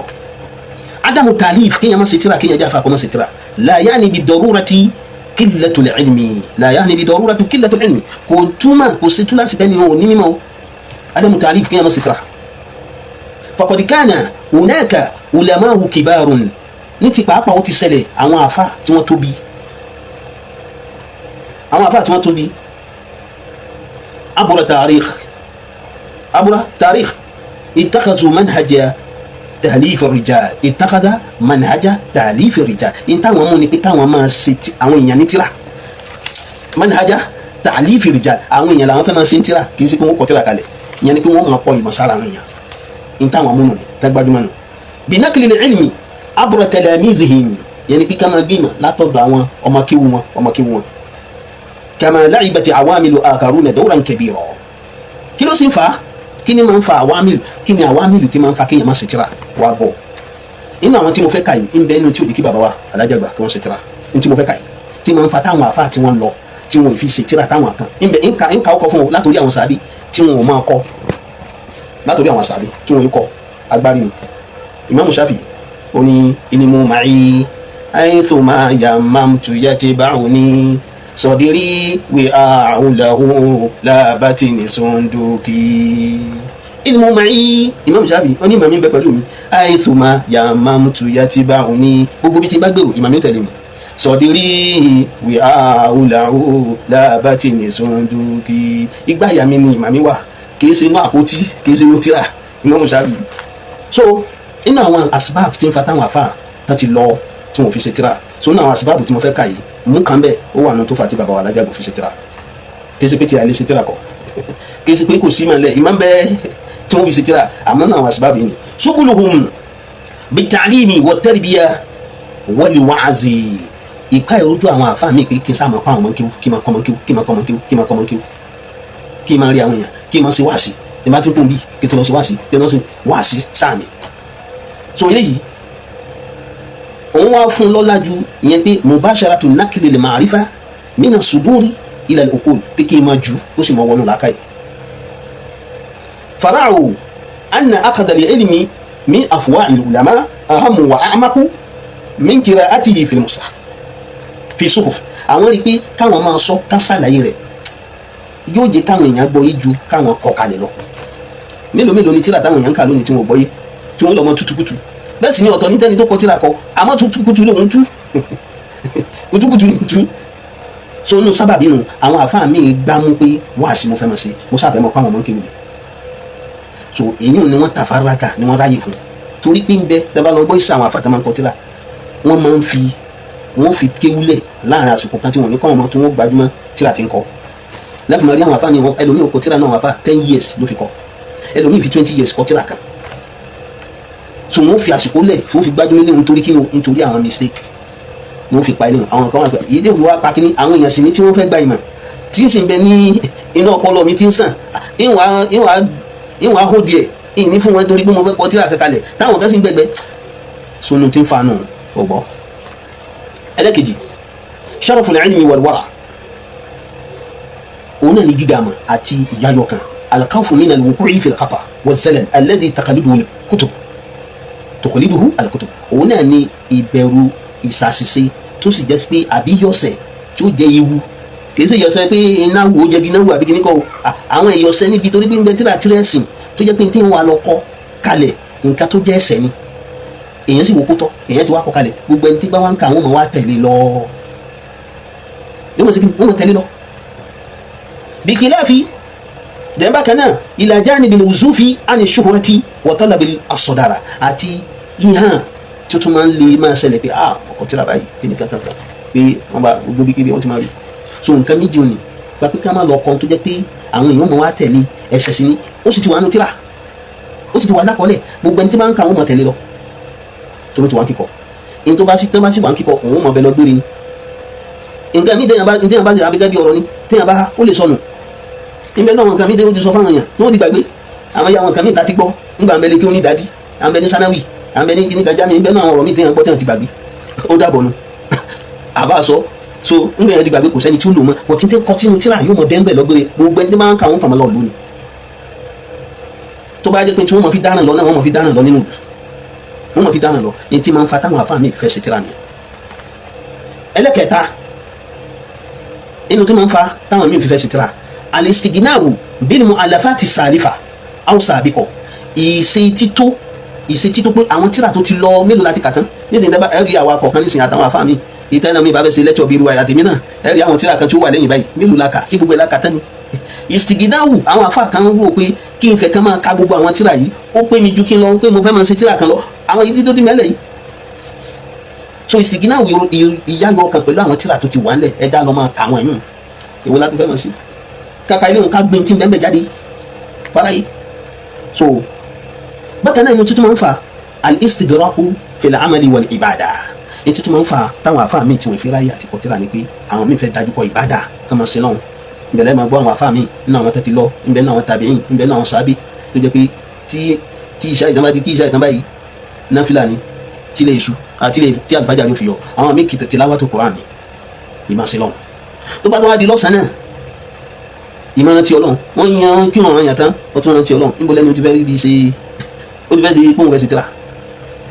Adamu taalif, kéèyàn má ṣe tírà, kéèyàn jáfa kó má ṣe tírà, la yaani bi darurati qillatul ilmi, la yaani bi darurati qillatul ilmi, kò túmọ̀ kò sí túláàsì bẹ́ẹ̀ ni o ní mímọ̀ o. Adamu taalif, kéèyàn má ṣe tírà, faqad kana hunaka ulama'u kibarun, ní ti pàápàá ó ti ṣẹlẹ̀, àwọn àfa tí wọ́n tóbi, àwọn àfa tí wọ́n tóbi abura tarikh, abura tarikh ittakhadhu manhaja tahlif ar-rijal, ittakhadha manhaja tahlif ar-rijal, in táwọn mú ni pé káwọn máa ṣe àwọn èèyàn ní tírà, manhaja tahlif ar-rijal, àwọn èèyàn làwọn fẹ́ máa ṣe ń tírà, kì í ṣe pé wọ́n kọ tírà kalẹ̀, ìyẹn ni pé wọ́n máa pọ̀ ìmọ̀ sára àwọn èèyàn. In táwọn mú nù ní tẹ́gbàdúmọ̀ nù binaqli al-ilmi abra talamizihim, ìyẹn ni pé ká máa gbìmọ̀ látọ̀dọ̀ àwọn ọmọ kéwu wọn, ọmọ kéwu wọn. Kama la'ibat awamilu akharuna dawran kabira. Kí ló sì ń fa? Kí ni máa ń fa awamilu? Kí ni awamilu tí máa ń fa kéèyàn má ṣe tírà? Wá gbọ́, inú àwọn tí mo fẹ́ kà yìí ń bẹ inú tí ò di kí bàbá wa alájàgbà kí wọ́n ṣe tírà. Ní tí mo fẹ́ kà yìí tí máa ń fa táwọn àfa tí wọ́n lọ tí wọn ò fi ṣe tírà, táwọn kan ń bẹ ń ka ọkọ fún wọn látòrí àwọn sàbí tí wọn ò máa kọ, látòrí àwọn sàbí tí wọn ò kọ agbárí ni. Ìmáàmù Ṣáfì ó ní ilmu ma'i haythuma yammamtu yatba'uni sọdírí wí àhùlàhù làbátìní sunduki. Ilmu ma'i, Imam Shafi ó ní ìmọ̀ mi ń bẹ pẹ̀lú mi, haythuma yammamtu yatba'uni, gbogbo bí tí n bá gbèrò ìmọ̀ mi ó tẹ̀lé mi, sọdírí wí àhùlàhù làbátìní sunduki, igbá ìyá mi ni ìmọ̀ mi wà, kìí ṣe inú àpótí, kìí ṣe inú tírà. Imam Shafi. So inú àwọn asbab tí ń fa táwọn àfa tán ti lọ Tí wọn fi ṣe tíra. So nínú àwọn àsìbáàbù tí mo fẹ́ kà yìí, mú kan bẹ́ẹ̀, ó wà nù tó fà tí bàbá wa Alájàgùn fi ṣe tíra. Kì í ṣe pé tí a lè ṣe tíra kọ, kì í ṣe pé kò sí màlẹ̀ ìmọ̀ bẹ́ẹ̀ tí wọ́n fi ṣe tíra, àmọ́ náà àwọn àsìbáàbù yìí ni شغلهم بالتعليم والتربية والوعظ. Ìka ìrojú àwọn àfáà mi pé kí n sáà máa kọ́ àwọn ọmọ kíw, kí n máa kọ́ ọmọ kíw, kí n máa kọ́ ọmọ kíw, kí n máa kọ́ ọmọ kíw, kí n máa rí àwọn èèyàn, kí n máa ṣe wáàsí, ní bá tún kún bí kí n tó lọ ṣe wáàsí, kí n lọ ṣe wáàsí sáà ni. So eléyìí òun wá fún lọ́lá ju ìyẹn pé مباشرة نقل المعرفة من الصدور إلى العقول, pé kí n máa jù ó sì máa wọnú làákàyè. فرأوا أن أخذ العلم من أفواه العلماء أهم وأعمق من قراءته في المصحف في صحف. Àwọn rí i pé káwọn máa sọ, ká ṣàlàyé rẹ̀, yóò jẹ́ káwọn èèyàn gbọ́ yé ju káwọn kọ kalẹ̀ lọ. Mélòó mélòó ni tíra táwọn èèyàn ń kà lónìí tí wọ́n gbọ́ yé, tí wọ́n lọ mọ tutukutu? Bẹ́ẹ̀ sì ni ọ̀tọ̀ ní tẹ́ni tó kọ tíra kọ, àmọ́ tutukutu lòun tú, kutukutu ní tú. So inú sábàbí nu àwọn àfáà míì gbámú pé wáàsí mo fẹ́ mọ̀ sí, mo sábẹ́ mọ̀ kọ́ àwọn ọmọ kéwì. So èyí ni wọ́n تفرغ ni wọ́n ráyè fún, torí pé ń bẹ tẹ́ bá lọ gbọ́ ìṣe àwọn àfáà tó máa ń kọ tíra, wọ́n máa ń fi wọ́n fi kéwúlẹ̀ láàrin àsìkò kan tí wọ́n ní kọ́ ọmọ tí wọ́n gbajúmọ̀ tíra ti ń kọ́. Lẹ́fì máa rí àwọn àfáà ní wọn, ẹlòmíì kọ tíra náà, àwọn àfáà 10 years ló fi kọ, ẹlòmíì fi 20 years kọ tíra kan. So wọ́n fi àsìkò lẹ̀ fún fi gbájúmọ́ ilé, nítorí kí ni? Nítorí àwọn mistake ni wọ́n fi pa ilé wọn. Àwọn kan wà pé èyí tí wọ́n fi wá pa kíní, àwọn èèyàn sì ní tí wọ́n fẹ́ gba ìmọ̀ tí ń sì ń bẹ ní inú ọpọlọ mi tí ń sàn, ìwà hó díẹ̀ ìní fún wọn, torí pé mo fẹ́ kọ tíra kankalẹ̀ táwọn kan sì ń gbẹgbẹ sunu tí ń fa nù ọgbọ́. Ẹlẹ́kejì, شرف العلم والورع, òun náà ní gíga mọ̀ àti ìyáyọ kan. الخوف من الوقوع في الخطأ والزلل الذي تخلده الكتب تخلده الكتب. Òun náà ní ìbẹ̀rù ìṣàṣìṣe tó sì jẹ́ pé àbí yọ̀sẹ̀ tí ó jẹ́ ewu. Kì í ṣe ìyọ̀sẹ̀ pé iná wù ó jẹ́ iná wù àbí kíní kọ́ o. Àwọn ìyọ̀sẹ̀ níbi torí pé ń bẹ tíra tírẹ̀sìn tó jẹ́ pé tí ń wà lọ kọ́ kalẹ̀, nǹkan tó jẹ́ ẹ̀ṣẹ̀ ni, èèyàn sì wò kó tọ́, èèyàn ti wá kọ́ kalẹ̀, gbogbo ẹni tí bá wá ń ka, àwọn ọmọ wa tẹ̀lé lọ, yóò mọ̀ sí kí wọ́n mọ̀ tẹ̀lé lọ. بخلاف dẹ́n bákan náà إلى جانب العزوف عن الشهرة وطلب الصدارة, àti ìhàn tí ó tún máa ń lè máa ṣẹlẹ̀ pé ah, ọkọ̀ tíra báyìí kí ni kankan kan pé wọ́n bá gbogbo bí kíbi wọ́n ti máa rí. So nǹkan méjì ò ní gba pé ká má lọ kọ́ tó jẹ́ pé àwọn èèyàn mọ̀ wá tẹ̀lé, ẹ̀ṣẹ̀ sí ni, ó sì ti wà nù tíra, ó sì ti wà lákọọ́lẹ̀, gbogbo ẹni tí bá ń ka, àwọn mọ̀ tẹ̀lé lọ tó ló ti wà ń kíkọ. Ní tó bá sí tó bá sì wà ń kíkọ, òun mọ̀ bẹ́ẹ̀ lọ gbére ni. Nǹkan mi téèyàn bá ṣe abẹ́gẹ́ bí ọ̀rọ̀ ni téèyàn bá ó lè sọnù níbẹ̀ náà. Àwọn nǹkan mi téèyàn ti sọ fáwọn èèyàn tí wọ́n ti gbàgbé, àwọn ya àwọn nǹkan mi ta ti gbọ́ nígbà ń bẹ lé kí ó ní dádí, à ń bẹ ní sanawi, à ń bẹ ní kíní kájá mi níbẹ̀ náà. Àwọn ọ̀rọ̀ mi téèyàn gbọ́ téèyàn ti gbàgbé, ó dàbọ̀ nu àbá sọ. So nígbà yẹn ti gbàgbé, kò sẹ́ni tí ó lò mọ́ bọ̀ tí ń kọ́ tínú tíra yóò mọ bẹ́ẹ̀ lọ́gbére, gbogbo ẹni tí máa ń ka àwọn kan mọ́ lọ lónìí. Tó bá jẹ́ pé tí wọ́n mọ̀ fi dáràn lọ náà, wọ́n mọ̀ fi dáràn lọ nínú ìlú, wọ́n mọ̀ fi dáràn lọ ní tí máa ń fa táwọn àfáà mi fẹ́ ṣe tíra nìyẹn. Ẹlẹ́kẹta inú tí máa ń fa táwọn míì fi fẹ́ ṣe tíra, الاستغناء بالمؤلفات السالفة أو السابقة. Ìṣe tító pé àwọn tíra tó ti lọ, mélòó láti kà tán nítorí tẹ́ bá ẹ rí àwọn akọ̀kan nísìnyí àtàwọn àfáà mi ìtẹ́nà mi bá fẹ́ ṣe lẹ́tọ̀ bí irú àtẹ̀mí náà, ẹ rí àwọn tíra kan tí ó wà lẹ́yìn báyìí, mélòó la kà sí? Gbogbo ẹ̀ la kà tán ni. استغناء, àwọn àfáà kan wò pé kí n fẹ́ kán máa ka gbogbo àwọn tíra yìí, ó pé mi ju kí n lọ pé mo fẹ́ máa ṣe tíra kan lọ, àwọn yìí tó ti mẹ́lẹ̀ yìí. So استغناء, ìyáyọ ọkàn pẹ̀lú àwọn tíra tó ti wà ńlẹ̀, ẹ̀dá lọ máa kà àwọn ẹ̀yùn èwo la tó fẹ́ mọ̀ sí kàkà ilé òun ká gbé tí bẹ́ẹ̀ jáde fáráyé. So bákan náà, inú tuntun máa ń fa الاستغراق في العمل والعبادة. Ní tuntun máa ń fa táwọn àfáà míì tí wọ́n fi ráyè àti kọtíra ni pé àwọn míì fẹ́ dájú kọ ìbádà kí wọ́n sin lọ́hùn. Ìbẹ̀lẹ̀ máa gbọ́ àwọn àfáà míì nínú àwọn tó ti lọ ìbẹ̀ náà, àwọn tàbíìn ìbẹ̀ náà, àwọn sàábì tó jẹ́ pé tí ìṣá ìtàn bá ti kí ìṣá ìtàn báyìí, náfìlà ni tí lè ṣu àti lè tí àlùfáàjà ló fi yọ. Àwọn míì kì تلاوة القرآن ni ìmọ̀ sí lọ́hùn. Tó bá tó wá di lọ́sàn-án náà, ìmọ̀ rántí Ọlọ́run, wọ́n yan kí wọ́n yàn tán, wọ́n tún rántí Ọlọ́run. Níbo lẹ́ni tí fẹ́ rí bí ṣe ó ti fẹ́ ṣe pọ́n fẹ́ ṣe tíra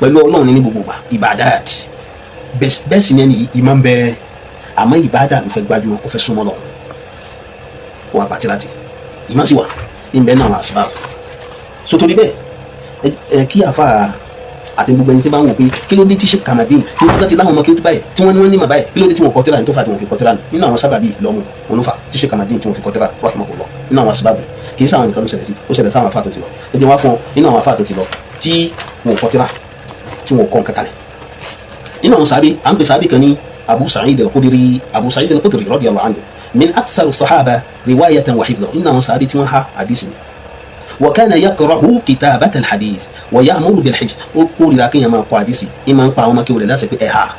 pẹ̀lú Ọlọ́run ní gbogbo ìgbà ìbàdàt? Bẹ́ẹ̀ sì ni ẹni ìmọ̀ ń bẹ, àmọ́ ìbàdà ló fẹ́ gbájúmọ́, ó fẹ́ súnmọ́ lọ́hùn, ó wà pàtí láti ìmọ̀ sí wà níbẹ̀ náà àṣìbá. So torí bẹ́ẹ̀, ẹ kí àfa àti gbogbo ẹni tí bá ń wò pé kí ló dé tí Sheikh Kamaldeen tó tó ti láwọn ọmọ kí ó tó báyìí tí wọ́n ní wọ́n ní mà báyìí, kí ló dé tí wọ́n kọ tírà ní tó fà tí wọ́n fi kọ tírà nínú àwọn sábàbí lọ́mù olúfà tí Sheikh Kamaldeen tí wọ́n fi kọ tírà رحمه الله. Nínú àwọn sábàbí, kì í sáwọn nìkan ló ṣẹlẹ̀ sí, ó ṣẹlẹ̀ sáwọn afá tó ti lọ. Ẹ jẹ́ wá fún ọ nínú àwọn afá tó ti lọ tí wọ́n kọ tírà, tí wọ́n kọ nǹkan kalẹ̀. Nínú àwọn sàbí, à ń pè sàbí kan ní Abu Sa'id al-Khudri. Abu Sa'id al-Khudri radiyallahu anhu min akthar sahaba riwayatan wa hifdhan. Nínú àwọn sàbí tí wọ́n ha hadith ni. Wa kana yakrahu kitabata al-hadith wa ya'muru bil-hifz. Ó kórìíra kéèyàn máa kọ hadith, ní máa ń pa àwọn ọmọ kéwòn rẹ̀ láti pé ẹ̀ ha.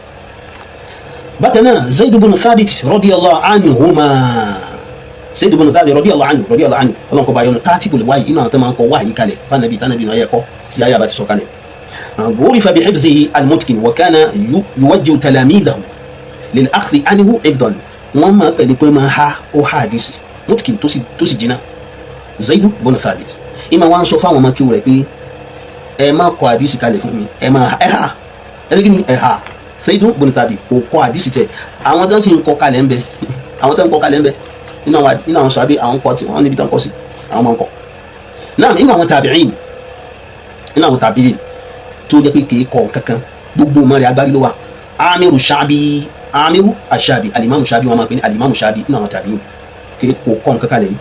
Bákan náà, Zayd ibn Thabit radiyallahu anhuma, Zayd ibn Thabit radiyallahu anhu, radiyallahu anhu, ọlọ́run kọ́ bá yọnu, katibul wahyi, inú àwọn tó máa ń kọ wáyé kalẹ̀ fanabi tanabi náà yẹ kọ́ tí ayé àbá ti sọ kalẹ̀. عرف بحفظه المتقن وكان يوجه تلاميذه للأخذ عنه حفظا. Wọ́n máa pẹ̀lú pé máa ha, ó ha àdìsí mutqin tó sì jìnnà. Zayd ibn Thabit ìmọ̀ wa ń sọ fáwọn ọmọ kí rẹ̀ pé ẹ má kọ àdìsí kalẹ̀ fún mi, ẹ má ẹ ha, ẹ sì kí ni ẹ ha. Zayd ibn Thabit kò kọ àdìsí tẹ. Àwọn tó ń sì ń kọ kalẹ̀ ń bẹ, àwọn tó ń kọ kalẹ̀ ń bẹ nínú àwọn sàbí, àwọn kọ tí wọ́n níbi tó ń kọ sí, àwọn máa ń kọ náà. Nínú àwọn tàbíìn, nínú àwọn tàbíìn tó jẹ́ pé kìí kọ kankan, gbogbo ọmọ rẹ̀ agbárí ló wà, Amiru Shabi, Amiru Ashabi, Alimamu Shabi, wọn máa pè ní Alimamu Shabi. Nínú àwọn tàbíìn kìí kò kọ nǹkan kalẹ̀ yìí,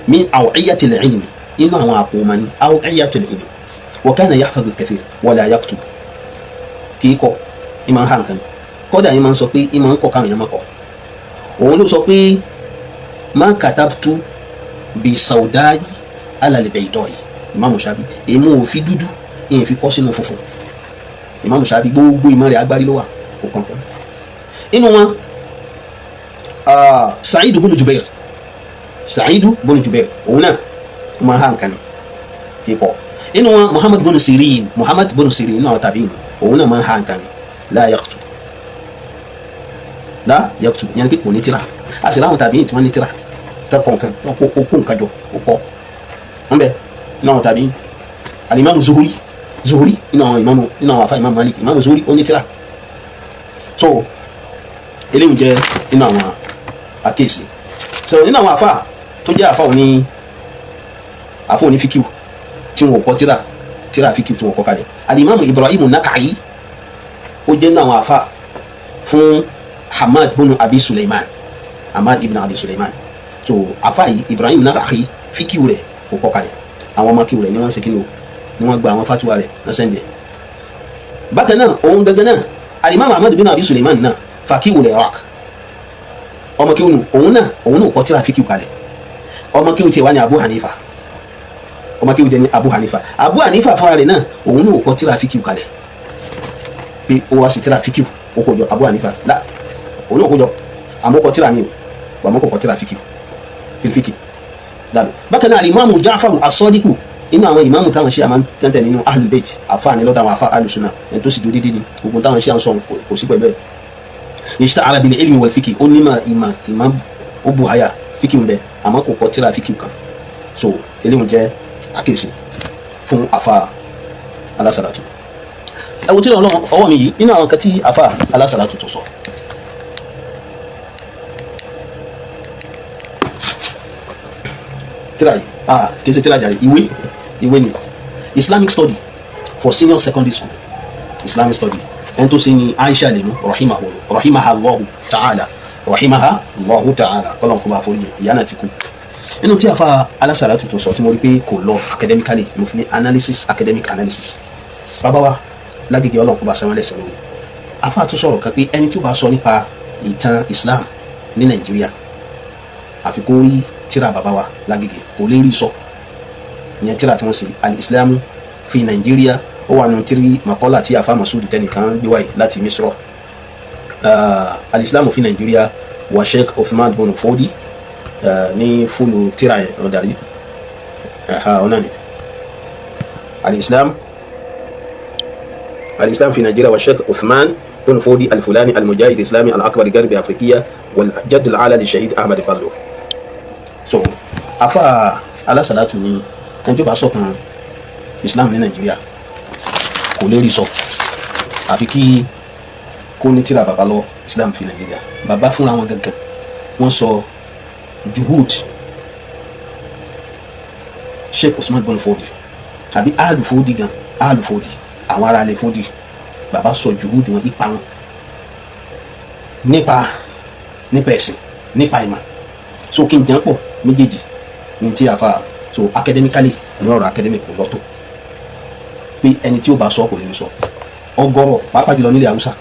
min aw'iyatil ilmi, nínú àwọn àpò ọmọ ní aw'iyatil ilmi. Wa kana yahfazu al-kathir wala yaktub. Kìí kọ, ìmọ̀ ń ha nǹkan ni. Kódà yìí máa ń sọ pé ìmọ̀ ń kọ káwọn èèyàn máa kọ. Òun ló sọ pé ma katabtu bi sawda'i ala al-bayda'i. Ìmáàmù Shabi, èmi ò fi dúdú ìyẹn fi kọ́ sínú funfun. Ìmáàmù Shabi, gbogbo ìmọ̀ rẹ̀ agbárí ló wà, kò kàn kàn. Inú wọn, Sa'idu bunu Jubair, Sa'idu bunu Jubair, òun náà máa ha nǹkan ni, kì í kọ́. Inú wọn, Muhammad bunu Sirin, Muhammad bunu Sirin, inú àwọn tàbí ni, òun náà máa ha nǹkan ni. La yaktub, la yaktub, ìyẹn ni pé kò ní tírà. A sì láwọn tàbí tí wọ́n ní tírà tó kọ̀ nǹkan, tó kó nǹkan jọ, ó kọ́ wọ́n bẹ inú àwọn tàbí. Alimami Zuhuri, Zuhuri, inú àwọn imamu, inú àwọn afa Imam Malik, Imam Zuhuri, ó ní tírà. So eléyìí jẹ́ inú àwọn àkíyèsí. So nínú àwọn afa tó jẹ́ afa òní fíkìw tí wọn ò kọ tírà, tírà fíkìw tí wọn kọ kalẹ̀, alimami Ibrahim Naka'i, ó jẹ́ inú àwọn afa fún Hamad bunu Abi Suleiman, Hamad ibn Abi Suleiman. So afa yìí, Ibrahim Naka'i, fíkìw rẹ̀ kò kọ kalẹ̀. Àwọn ọmọ kíw rẹ̀ ni wọ́n ń ṣe kí ni o, ni wọ́n gba àwọn fatuwa rẹ̀ wọ́n sẹ́ndẹ̀. Bákan náà, òun gangan náà, alimami Ahmad bin Abi Suleiman náà, fakiwu lè Iraq, ọmọ kíw nù, òun náà kọ tírà fíkìw kalẹ̀. Ọmọ kíw tiẹ̀ wá ní Abu Hanifa, ọmọ kíw jẹ́ ní Abu Hanifa. Abu Hanifa fúnra rẹ̀ náà, òun náà kọ tírà fíkìw kalẹ̀ pé ó wá sí tírà fíkìw, ó kò jọ. Abu Hanifa la, òun náà kò jọ, àmọ́ kọ tírà mi o, àmọ́ kò kọ tírà fíkìw fíkìw dàbí. Bákan náà, alimami Ja'faru as-Sadiqu, inú àwọn ìmáàmù táwọn ṣe àmà ń tẹ́ntẹ́ nínú ahlul bayt, àfa ní lọ́dọ̀ àwọn afa alùsùnà, ẹni tó sì dúró dídí ni gbogbo táwọn ṣe à ń sọ kò sí pẹ̀lú ẹ̀. Ishtahara bil ilmi wal fiqhi, ó nímọ̀, ìmọ̀ ó bu àyà fíkì ń bẹ, àmọ́ kò kọ tírà fíkì kan. So eléyìí jẹ́ àkíyèsí fún afa alásàlátù. Ẹ wo tí ọlọ́run ọwọ́ mi yìí, nínú àwọn kan tí afa alásàlátù tó sọ. Tírà yìí, ah, kì í ṣe tírà jàre, ìwé ni, Islamic Study for Senior Secondary School. Islamic Study, ẹni tó ṣe ni Aisha Lemu, rahimahu, rahimaha Allahu ta'ala, rahimaha Allahu ta'ala, kọ́lọ́n kó bá foríjì, ìyá náà ti kú. Nínú tí afa alásàlátù tó sọ tí mo rí pé kò lọ academically, mo fi ní analysis, academic analysis. Bàbá wa lágége, Ọlọ́run kó bá sẹ́wọ́n lẹ́sẹ̀ lórí. Afa tó sọ̀rọ̀ kan pé ẹni tí ó bá sọ nípa ìtàn Islam ní Nàìjíríà, àfi kó rí tíra bàbá wa lágége, kò lè rí sọ. Ìyẹn tíra tí wọ́n ṣe, Al-Islam fi Nàìjíríà, ó wà nù tírí makọ́lá tí afa Masudi tẹnìkan gbé wáyé láti Misrọ̀, Al-Islam fi Nàìjíríà wa Sheikh Uthman bin Fodi, ní fúlù tíra yẹn ọ̀dàrí ọ̀nà ni Al-Islam fi Nàìjíríà wa Sheikh Uthman bin Fodi Al-Fulani Al-Mujahid Islami Al-Akbar Garbi Afrikiya wal Jadd Al-Ala li Shahid Ahmad Bello. So afa alásàlátù ni ẹni tó bá sọ̀tàn Islam ní Nàìjíríà kò lè rí sọ, àfi kí kó ní tíra bàbá lọ, Islam fi Nàìjíríà. Bàbá fúnra wọn gangan, wọ́n sọ juhud Sheikh Usman bin Fodi àbí alu Fodi gan, alu Fodi, àwọn ará ilé Fodi, bàbá sọ juhud wọn, ipa wọn nípa ẹ̀sìn, nípa ìmọ̀. So kí n jẹ́ pọ̀ méjèèjì ní tí a fa. So academically, ní ọ̀rọ̀ academic, kò lọ́tọ̀ pé ẹni tí ó bá sọ kò lè sọ ọgọ́rọ̀, pàápàá jùlọ nílẹ̀ Haúsá.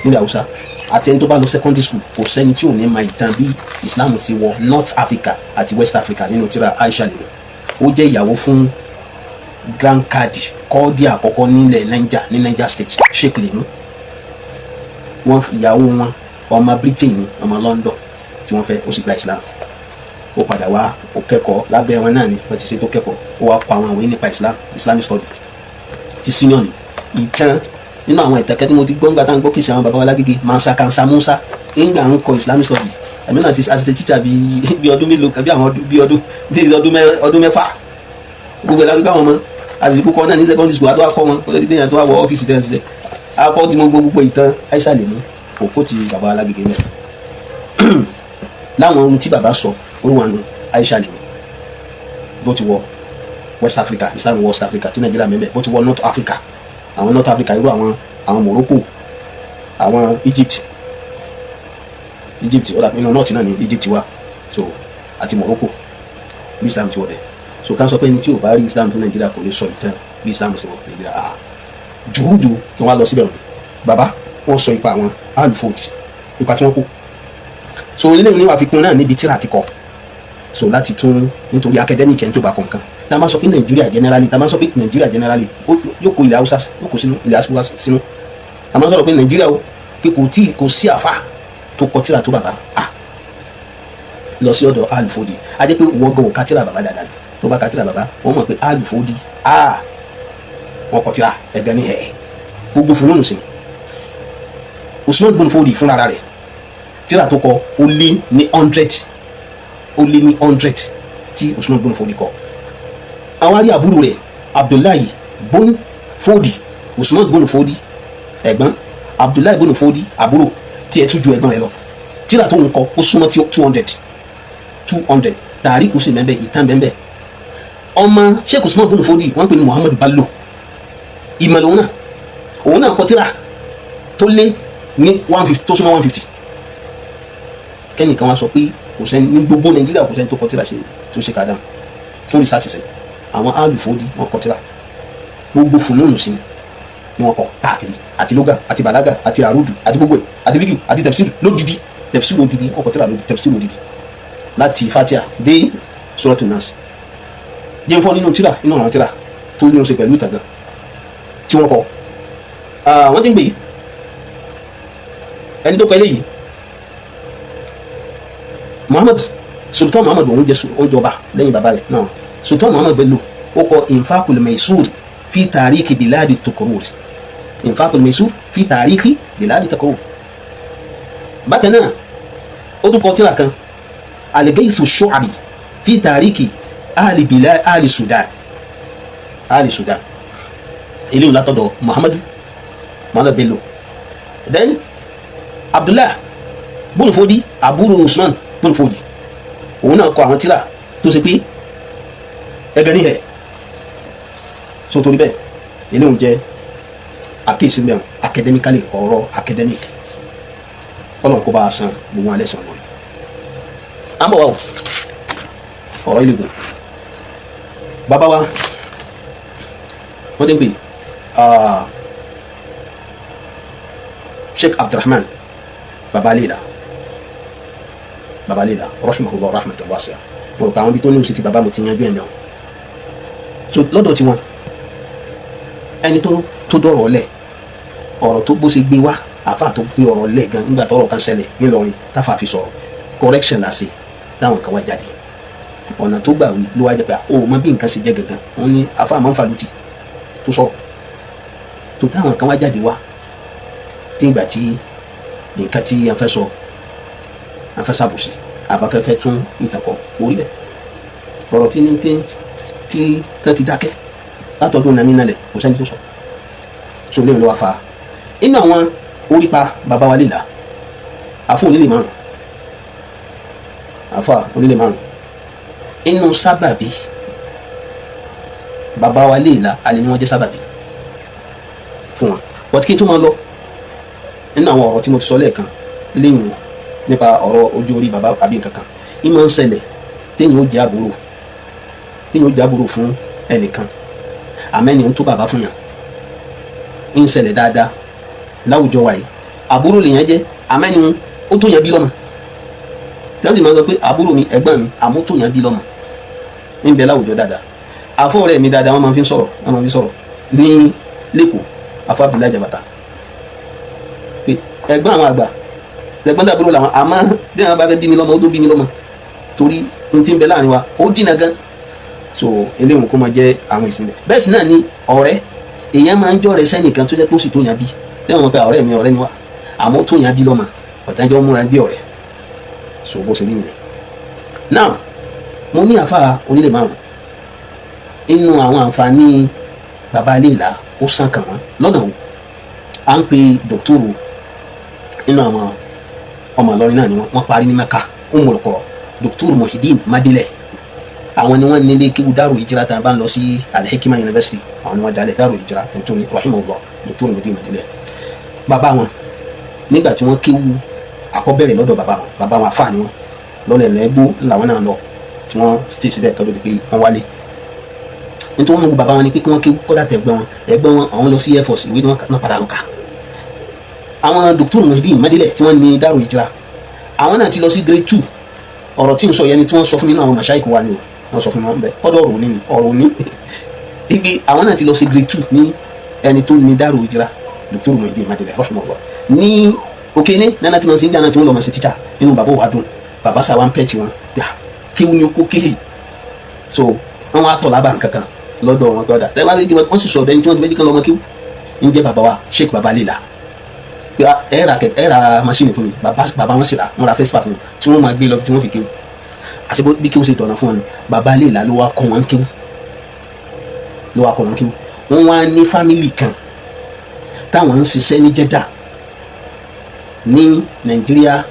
Nílẹ̀ Haúsá àti ẹni tó bá lọ secondary school, kò sẹ́ni tí ò ní ma ìtàn bí Islam ti wọ North Africa àti West Africa nínú tírà Aisha Lemu. Ó jẹ́ ìyàwó fún Grand Kadi, kọ́ọ́dí àkọ́kọ́ nílẹ̀ Niger, ní Niger State, Sheikh Lemu. Wọ́n ìyàwó wọn, ọmọ Britain ni, ọmọ London tí wọ́n fẹ́, ó sì gba Islam. Ó padà wá, ó kẹ́kọ̀ọ́ lábẹ́ wọn náà ni wọ́n ti ṣe tó kẹ́kọ̀ọ́. Ó wá kọ àwọn ìwé nípa Islam, Islamic study ti senior ni. Ìtàn nínú àwọn ìtàkẹ́ tí mo ti gbọ́ ńgbà tá à ń gbọ́ kìsì àwọn baba wa lágége, Mansa Kansa Musa, ńgbà ń kọ Islamic study. Ẹ̀mí náà ti assistant teacher bí ọdún mélòó kan, bí àwọn bí ọdún bí ọdún 6. Gbogbo ẹ̀ lágbègbè àwọn ọmọ àsìkò kọ́ náà ní secondary school àti wàá kọ́ wọn kó lè ti gbé yẹn tó wà wọ ọ́fíìsì tẹ́ ẹ̀ ṣiṣẹ́ akọ́ tí mo gbọ́ gbogbo ìtàn Aisha Lemu kò ti baba alágége mẹ́. Láwọn ohun tí baba sọ, ó wà nù Aisha Lemu, bó ti wọ West Africa, Islam West Africa tí Nàìjíríà mẹ́bẹ̀, bó ti wọ North Africa, àwọn North Africa, irú àwọn Morocco, àwọn Egypt, ó dàbí inú North náà ní Egypt wà, so àti Morocco, bí Islam ti wọ bẹ̀. So ká sọ pé ẹni tí ò bá rí Islam fún Nàìjíríà kò lè sọ ìtàn bí Islam ṣe wọ Nàìjíríà, ah, jùújù kí wọ́n á lọ síbẹ̀ òní. Bàbá wọ́n sọ ipa àwọn alufodi, ipa tí wọ́n kó. So eléyìí ní wàá fi kún náà níbi tíra kíkọ. So láti tún nítorí academic, ẹni tó bá kọ̀ọ̀kan, tá a máa sọ pé Nàìjíríà generally, tá a máa sọ pé Nàìjíríà generally, yóò kó ilẹ̀ Haúsá, yóò kó sínú ilẹ̀ Haúsá sínú. Tá a máa sọ̀rọ̀ pé Nàìjíríà o, pé kò tí kò sí àfa tó kọ tíra tó bàbá, ah, lọ sí ọ̀dọ̀ alufodi, a jẹ́ pé wọ́n gan ò ka tíra bàbá dáadáa. Tó bá ka tíra bàbá, wọ́n mọ̀ pé alufodi, ah, wọ́n kọ tíra ẹ̀gẹ́ ní ẹ̀ gbogbo fúnúnù sí ni. Usman bin Fodi fúnra rẹ̀, tíra tó kọ ó lé ní 100, ó lé ní 100 tí Usman bin Fodi kọ. Àwọn arí àbúrò rẹ̀, Abdullahi bin Fodi. Usman bin Fodi ẹ̀gbọ́n, Abdullahi bin Fodi àbúrò, tí ẹ tún ju ẹ̀gbọ́n rẹ̀ lọ, tíra tó ń kọ ó súnmọ́ tí 200, 200. Tàríkù sì bẹ́ẹ̀, ìtàn bẹ́ẹ̀. Ọmọ Sheikh Usman bin Fodi, wọ́n pè ní Muhammad Bello, ìmọ̀lẹ̀ òun náà, òun náà kọ tíra tó lé ní 150, tó súnmọ́ 150. Kẹ́nìkan wá sọ pé kò sẹ́ni ní gbogbo Nàìjíríà, kò sẹ́ni tó kọ tíra ṣe tó ṣe kàdám fún research ṣe. Àwọn alùfòdì wọn kọ tíra, gbogbo fùnúnù sí ni wọn kọ káàkiri, àti lóga àti bàlágà àti àrùdù àti gbogbo ẹ̀, àti fíkì àti tafsir lódìdí, tafsir lódìdí, wọn kọ tíra lódìdí, tafsir lódìdí láti Fatia dé Suratul Nas. Jẹ́ fọ́ nínú tíra, nínú àwọn tíra tó ní ó ṣe pẹ̀lú ìtàgàn tí wọ́n kọ, wọ́n ti ń gbé ẹni tó kọ eléyìí, Muhammad Sultan Muhammad, òun jẹ oúnjẹ ọba lẹ́yìn bàbá rẹ̀ náà. Sultan Muhammad Bello, ó kọ Infaqul Maisur fi Tarikhi Biladi Tukurur, Infaqul Maisur fi Tarikhi Biladi Tukurur. Bákan náà, ó tún kọ tírà kan, Al-Gaythu Shu'abi fi Tarikhi ahli bila ahli Sudan, ahli Sudan. Eléyìí látọ̀dọ̀ Muhammadu Bello. Then Abdullah bùnú Fodi, àbúrò Usman bùnú Fodi, òun náà kọ àwọn tírà tó ṣe pé ẹgẹ ní ẹ. So torí bẹ́ẹ̀, eléyìí jẹ́ àkíyèsí mẹ́rin academically, ọ̀rọ̀ academic. Ọlọ́run kó bá a san gbogbo alẹ́ sàn lórí. À ń bọ̀ wá o, ọ̀rọ̀ ilé gùn. Bàbá wa, wọ́n ti ń pè Sheikh Abdulrahman Baba Lela, Baba Lela rahimahullah rahmatan wasi'a. Mo rò pé àwọn ibi tó ní oṣù tí bàbá mo ti yanjú ẹ̀ mẹ́wọ̀n. So lọ́dọ̀ tiwọn, ẹni tó dọ̀rọ̀ lẹ̀, ọ̀rọ̀ tó bó ṣe gbé wá, àfa tó gbé ọ̀rọ̀ lẹ̀ gan nígbà tọ́rọ̀ kan ṣẹlẹ̀ nílọrin, táfà fi sọ̀rọ̀ correction la ṣe, táwọn kan wá jáde, ọ̀nà tó gbà wí ló wá jẹ́ pé ó mọ bí nǹkan ṣe jẹ́ gangan. Wọ́n ní àfa máa ń falùtì tó sọ̀rọ̀ tó, táwọn kan wá jáde wá tí ìgbà tí nǹkan tí a fẹ́ sọ, a fẹ́ ṣàbòsí, àbáfẹ́fẹ́ tún ìtàn kọ orí bẹ́ẹ̀. Ọ̀rọ̀ tí ní tí tí tán ti dákẹ́ látọdún nàmí nalẹ̀, kò sẹ́ni tó sọ. So lẹ́yìn ló wá fa inú àwọn orípa bàbá wa lè là. Àfọ onílé márùn, àfọ onílé márùn, inú sábàbí bàbá wa lè là, alẹ́ ni wọ́n jẹ́ sábàbí fún wọn. But kí n tó máa lọ nínú àwọn ọ̀rọ̀ tí mo ti sọ lẹ́ẹ̀kan lẹ́yìn nípa ọ̀rọ̀ ojú orí bàbá àbí nǹkan kan, ìmọ̀ ń ṣẹlẹ̀ téèyàn ó jẹ́ àbúrò, téèyàn ó jẹ́ àbúrò fún ẹnìkan, àmẹ́ni ń tó bàbá fún yàn. Ń ṣẹlẹ̀ dáadáa láwùjọ wa yìí. Àbúrò lèèyàn jẹ́, àmẹ́nu ó tó yàn bí lọ́mọ. Tẹ́lẹ̀ máa ń sọ pé àbúrò mi, ẹ̀gbọ́n mi, àmọ́ tó yàn bí lọ́mọ ń bẹ láwùjọ dáadáa. Àfọ rẹ̀ mi dáadáa, wọ́n máa fi ń sọ̀rọ̀, wọ́n máa fi ń sọ̀rọ̀ ní lẹ́kọ̀ọ́, afọ Abdullahi Jabata, pé ẹ̀gbọ́n àwọn àgbà, ẹ̀gbọ́n dàbúrò làwọn, àmọ́ bí wọn bá fẹ́ bí mi lọ́mọ, ó tó bí mi lọ́mọ, torí n ti ń bẹ láàrin wa ó jìnnà gan. So eléyìí kó máa jẹ́ àwọn ìsinmi. Bẹ́ẹ̀ sì náà ni ọ̀rẹ́, èèyàn máa ń jọ̀rẹ́ sẹ́nìkan tó jẹ́ pé ó sì tó yàn bí lẹ́yìn wọn pé ọ̀rẹ́ mi, ọ̀rẹ́ ni wá, àmọ́ tó yàn bí lọ́mọ, ọ̀tẹ́jọ́ múra bí ọ̀rẹ́. So bó ṣe rí nìyẹn. Now, mo ní àfa onílé márùn inú àwọn àǹfààní baba Aléìlá, ó sàn kàn wọ́n lọ́nà wo? À ń pe dọ́kítọ́rù nínú àwọn ọmọ Ìlọrin náà ni wọ́n parí ní Mẹ́ka, Ummul Qura, Dr. Muhyiddin Madilẹ. Àwọn ni wọ́n nílé kéwú Darul Hijra tá a bá ń lọ sí Al-Hikma University, àwọn ni wọ́n dalẹ̀ Darul Hijra. Ẹ̀ńtóni rahimahullah, Dr. Muhyiddin Madilẹ, bàbá wọn, nígbà tí wọ́n kéwú àkọ́bẹ̀rẹ̀ lọ́dọ̀ bàbá wọn, bàbá wọn àfáà ni wọ́n lọ́lẹ̀ lẹ́gbó làwọn náà lọ tí wọ́n stay síbẹ̀ kọ́ lóde pé wọ́n wálé. Nítorí wọn mú bàbá wọn ni pé kí wọ́n kéwú kọ́dà tẹ̀gbọ́n wọn, ẹ̀gbọ́n wọn, àwọn lọ sí Air Force, ìwé ni wọ́n padà lọ kà. Àwọn Dr. Muhyiddin Madilẹ tí wọ́n ní Darul Hijra, àwọn náà ti lọ sí grade 2. Ọ̀rọ̀ tí n sọ yẹn ni tí wọ́n sọ fún mi nínú àwọn màṣáìkì wa ni o, wọ́n sọ fún mi wọn bẹ kọ́dọ̀ ọ̀rọ̀ òní ni ọ̀rọ̀ òní igi. Àwọn náà ti lọ sí grade 2 ní ẹni tó ní Darul Hijra, Dr. Muhyiddin Madilẹ rahimahullah, ní òkèné nana tí wọ́n sì ń dáná tí wọ́n lọ mọ̀ sí tíṣà nínú. Bàbá wa dùn, bàbá sáwa ń pẹ́ tí wọ́n gbà kéwù ní kó kéhì. So wọ́n wá tọ̀ lábà nǹkankan lọ́dọ̀ wọn gbọ́dọ̀ ẹ wá lè wọ́n sì sọ̀rọ̀ ẹni tí wọ́n ti fẹ́ kí lọ́mọ kéwù ń jẹ́ bàbá wa, Sheikh Baba Lela, ẹ ra kẹ, ẹ ra machine fún mi. Bàbá wọn sì ra, wọn ra Vespa fún wọn tí wọ́n máa gbé lọ tí wọ́n fi kéwù. Àti bí kéwù ṣe dọ̀nà fún wọn, Baba Lela ló wá kọ́ wọn kéwù, ló wá kọ́ wọn kéwù. Wọ́n wá ní family kan táwọn ń ṣiṣẹ́ ní Jeddah ní Nàìjíríà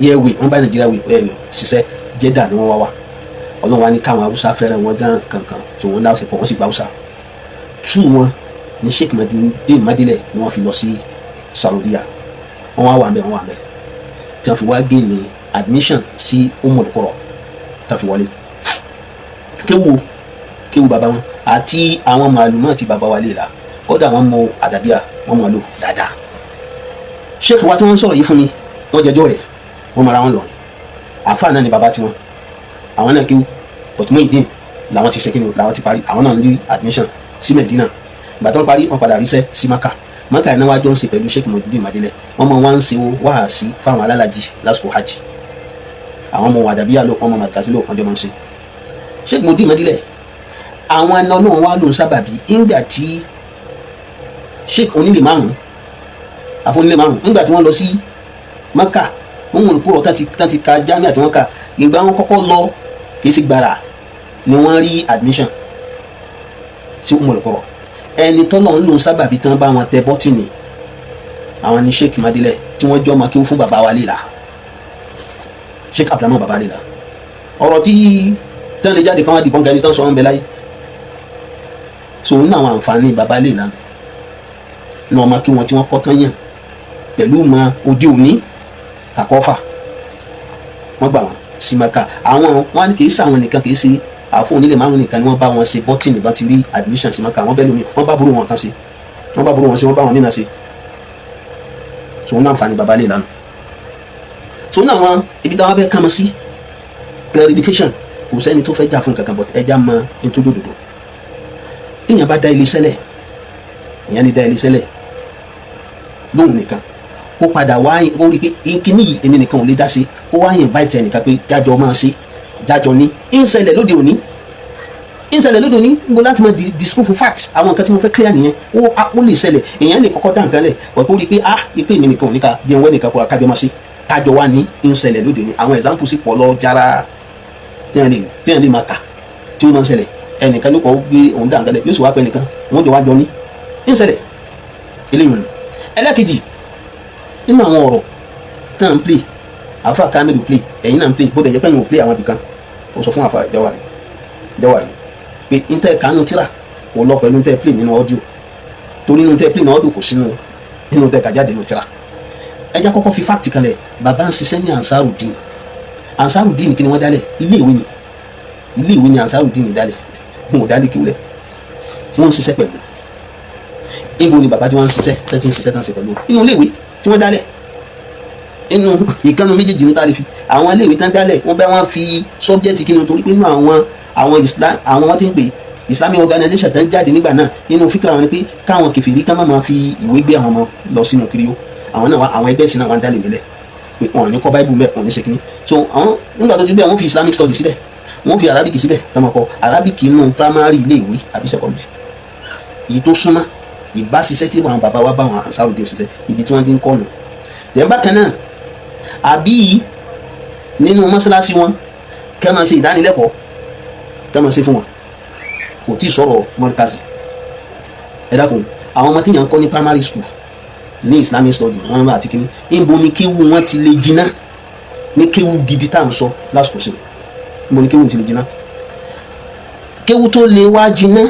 Airway, wọ́n bá Nàìjíríà ṣiṣẹ́, Jeddah ni wọ́n wá wà. Ọlọ́run wá ní káwọn Haúsá fẹ́ràn wọn gan kankan tí wọ́n láwùsẹ̀ pọ̀, wọ́n sì gba Haúsá tú wọn ní Sheikh Muhyiddin Madilẹ ni wọ́n fi lọ sí Saudiya. Wọ́n wá wà bẹ́ẹ̀, wọ́n wà bẹ́ẹ̀ tí wọ́n fi wá gbé ní admission sí Ummul Qura tí wọ́n fi wọlé kéwu kéwu. Bàbá wọn àti àwọn màlúmọ́ àti bàbá wa lè la kódà, wọ́n mọ àdàbíà, wọ́n mọ̀ lò dáadáa. Sheikh wa tí wọ́n ń sọ̀rọ̀ yìí fún mi, wọ́n jẹjọ́ rẹ̀, wọ́n mara wọn lọ. Àáfàá náà ni bàbá tiwọn, àwọn náà kéwu, but Muhyiddin làwọn ti ṣe kí ni làwọn ti parí, àwọn náà ní admission sí Medina. Ìgbà tó ń parí, wọ́n padà ríṣẹ́ sí Maka. Maka yẹn náà wájú ń ṣe pẹ̀lú Sheikh Muhyiddin Madilẹ. Wọ́n máa wá ń ṣe wáàsí fáwọn alálàjì lásìkò hajj. Àwọn ọmọ wàdàbíyà ló, ọmọ màdàkásí ló, wọ́n jọ máa ń ṣe. Sheikh Muhyiddin Madilẹ, àwọn ẹni Ọlọ́run wá lóun sábàbí ńgbà tí Sheikh onílé márùn, àfọnílé márùn, ńgbà tí wọ́n lọ sí Maka, wọ́n mú olùkúrọ̀ tán ti ka jamia tí wọ́n kà. Ìgbà wọn kọ́kọ́ lọ, kì í ṣe gbàrà ni wọ́n rí admission sí Ummul Qura. Ẹni tọ́lọ̀ ń lòun sábàbí tán bá wọn tẹ bọ́tìnì, àwọn ni Sheikh Madilẹ tí wọ́n jọ́ máa kí ó fún bàbá wa Lela, Sheikh Abdulrahman bàbá Lela. Ọ̀rọ̀ tí tán lè jáde kan wá di pọ́nkẹ́ ẹni tán sọ ọ́n bẹ láyé. So nínú àwọn àǹfààní bàbá Lela ní ọmọ kí wọn tí wọ́n kọ́ tán yàn pẹ̀lú mọ òde òní àkọ́fà, wọ́n gbà wọ́n sí Maka. Àwọn wọn kì í sàwọn nìkan, kì í ṣe àfọ onílé márùn nìkan ni wọ́n bá wọn ṣe bọ́tìnì bá ti rí admission sí Maka. Wọ́n bẹ́ẹ̀ lómi, wọ́n bá burú wọn kan ṣe, wọ́n bá burú wọn ṣe, wọ́n bá wọn mìíràn ṣe. So wọn náà àǹfààní bàbá lè lánàá. So ní àwọn ibi táwọn fẹ́ kàn mọ́ sí clarification, kò sẹ́ni tó fẹ́ jà fún kankan, but ẹja mọ ntòjòdòdò. Téèyàn bá dá ilé sẹ́lẹ̀, èèyàn lè dá ilé sẹ́lẹ̀ lóhùn nìkan, kó padà wá ó rí i pé kíní yìí, èmi nìkan ò lè dá sí, kó wá invite ẹnìkan pé jájọ máa ṣe, jájọ ní. Ń ṣẹlẹ̀ lóde òní, ń ṣẹlẹ̀ lóde òní. Níbo láti máa disprove fact? Àwọn nǹkan tí mo fẹ́ clear nìyẹn. Ó lè ṣẹlẹ̀, èèyàn lè kọ́kọ́ dá nǹkan lẹ̀ wọ́n, kó rí i pé ah, ìpè mi nìkan ò ní ká jẹun wẹ́ nìkan, kó kájọ máa ṣe, kájọ wá ní. Ń ṣẹlẹ̀ lóde òní. Àwọn example sì pọ̀ lọ jára téèyàn lè máa kà tí ó máa ń ṣẹlẹ̀. Ẹnìkan ló kọ́ gbé òun dá nǹkan lẹ̀, yóò sì wá pẹ́ nìkan, wọ́n jọ wá jọ ní. Ń ṣẹlẹ̀ eléyìí nù. Ẹlẹ́kejì nínú àwọn ọ̀rọ̀ tá à ń play, àfa Kamilu play, ẹ̀yin náà ń play, bó tẹ̀ jẹ́ pé ẹ̀yin ò play àwọn ibìkan. Ó sọ fún àfa Jawari Jawari pé ntẹ́ kánú tíra kò lọ pẹ̀lú ntẹ́ play nínú audio, torí nínú ntẹ́ play nínú audio kò sínú nínú ntẹ́ kàjáde nínú tíra. Ẹja kọ́kọ́ fi fact kan lẹ̀. Bàbá ń ṣiṣẹ́ ní Ansarudeen. Ansarudeen, kí ni wọ́n dálẹ̀? Ilé ìwé ni, ilé ìwé ni Ansarudeen dálẹ̀. Wọn ò dálé kíwlẹ̀, wọ́n ń ṣiṣẹ́ pẹ̀lú. Níbo ni bàbá tí wọ́n ń ṣiṣẹ́ tẹ́ ti ń ṣiṣẹ́ tán ṣe pẹ̀lú wọn? Inú iléèwé tí wọ́n dálẹ̀, inú ìkànnì méjèèjì ní tàlẹ́ fi àwọn iléèwé tán dálẹ̀, wọ́n bá wọn fi subject kí ni, torí pé inú àwọn Islam, àwọn wọ́n ti ń pè Islamic organization tán jáde nígbà náà, nínú fíkra wọn ni pé káwọn kèfèrí ká má máa fi ìwé gbé àwọn ọmọ lọ sínú kiriyó. Àwọn náà wá, àwọn ẹgbẹ́ ìsìn náà wá ń dálé ìwé lẹ̀ pé wọn ò ní kọ́ Bible mẹ́, wọn ò ní ṣe kínní. So àwọn nígbà tó ti bẹ́ẹ̀, wọ́n fi Islamic studies síbẹ̀, wọ́n fi Arabic síbẹ̀, lọ́mọ kọ Arabic inú primary iléèwé àbí secondary. Èyí tó súnmọ́ ìbáṣiṣẹ́ tí àwọn bàbá wa bá àwọn Ansarudeen ṣiṣẹ́, ibi tí wọ́n ti ń kọ́ nù. Dẹ̀ bákan náà, àbí nínú mọ́ṣáláṣí wọn, kẹ́ máa ṣe ìdánilẹ́kọ̀ọ́, kẹ́ máa ṣe fún wọn. Kò tí ì sọ̀rọ̀ mọ́ríkàsì. Ẹ dákun, àwọn ọmọ tí yàn ń kọ́ ní primary school ní Islamic study wọn bá àti kínní, níbo ni kéwú wọn ti lè jiná ní kéwú gidi tá à ń sọ lásìkò sí? Níbo ni kéwú ti lè jiná? Kéwú tó lè wá jiná,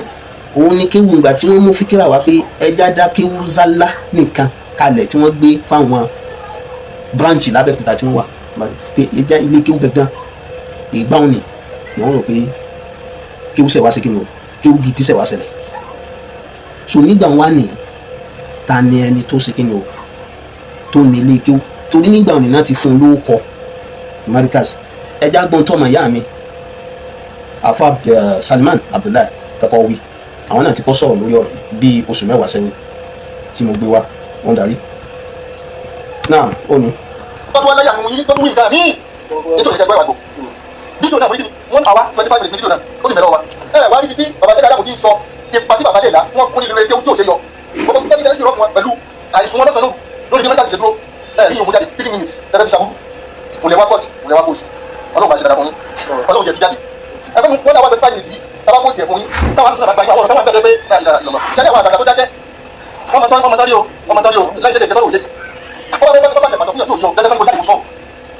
òun ni kéwú ìgbà tí wọ́n mú fíkírà wá pé ẹja dá kéwú zálá nìkan kalẹ̀, tí wọ́n gbé fáwọn branch lábẹ́òkúta tí wọ́n wà, pé ẹja ilé kéwú gangan. Ìgbà òní ni wọ́n rò pé kéwú sẹ̀ wá sí kíni o, kéwú gidi sẹ̀ wá ṣẹlẹ̀. So nígbà wá ní, ta ni ẹni tó ṣe kíni o, tó ní ilé kéwú? Torí nígbà òní náà ti fún un lówó kọ Marikaz. Ẹja gbọ́n tọ́mọ ìyá mi, afa Salman Abdullahi tọkọ wí, àwọn náà ti kọ́ sọ̀rọ̀ lórí ọ̀rọ̀ yìí bíi oṣù 10 sẹ́yìn tí mo gbé wá, wọ́n darí náà ó ní. Tọ́jú aláya àwọn yín tọ́jú nǹkan míì nítorí ìjẹ́gbẹ́ ìwàgbọ́ fídíò náà, wọ́n ní 1 hour 25 minutes ní fídíò náà, ó sì bẹ̀rẹ̀ wa. Ẹ wá rí ibi tí bàbá sẹ́ka dàmú ti ń sọ ipa tí bàbá lè la wọ́n kún nínú ẹgbẹ́ tí ò ṣe yọ gbogbo tó ní ìṣẹ́jú wọn pẹ̀lú àìsùn wọn lọ́sàn-án lóru lórí bí mẹ́ta ṣe dúró. Ẹ rí ìhun jáde 3 minutes tẹ́lẹ̀ fi ṣàbúrú kò lè wá court, kò lè wá post. Ọlọ́run bá ṣe dáadáa fún yín, Ọlọ́run jẹ́ ti jáde. Ẹ fẹ́ mu 1 hour 25 minutes yìí, táwa post yẹ fún yín, táwa tó sọ̀rọ̀ àgbà àwọn ọ̀rọ̀ táwa bẹ̀rẹ̀ pé ṣẹlẹ̀ àwọn àgbàgbà tó dákẹ́, wọ́n mọ̀ tán, wọ́n mọ̀ tán rí o, wọ́n mọ̀ tán rí o, láì jẹ́ ìjẹ́ tọ́lọ̀ òye. Wọ́n bá bá bá bá fún yàn tí ò yọ dandan kó jáde kó sọ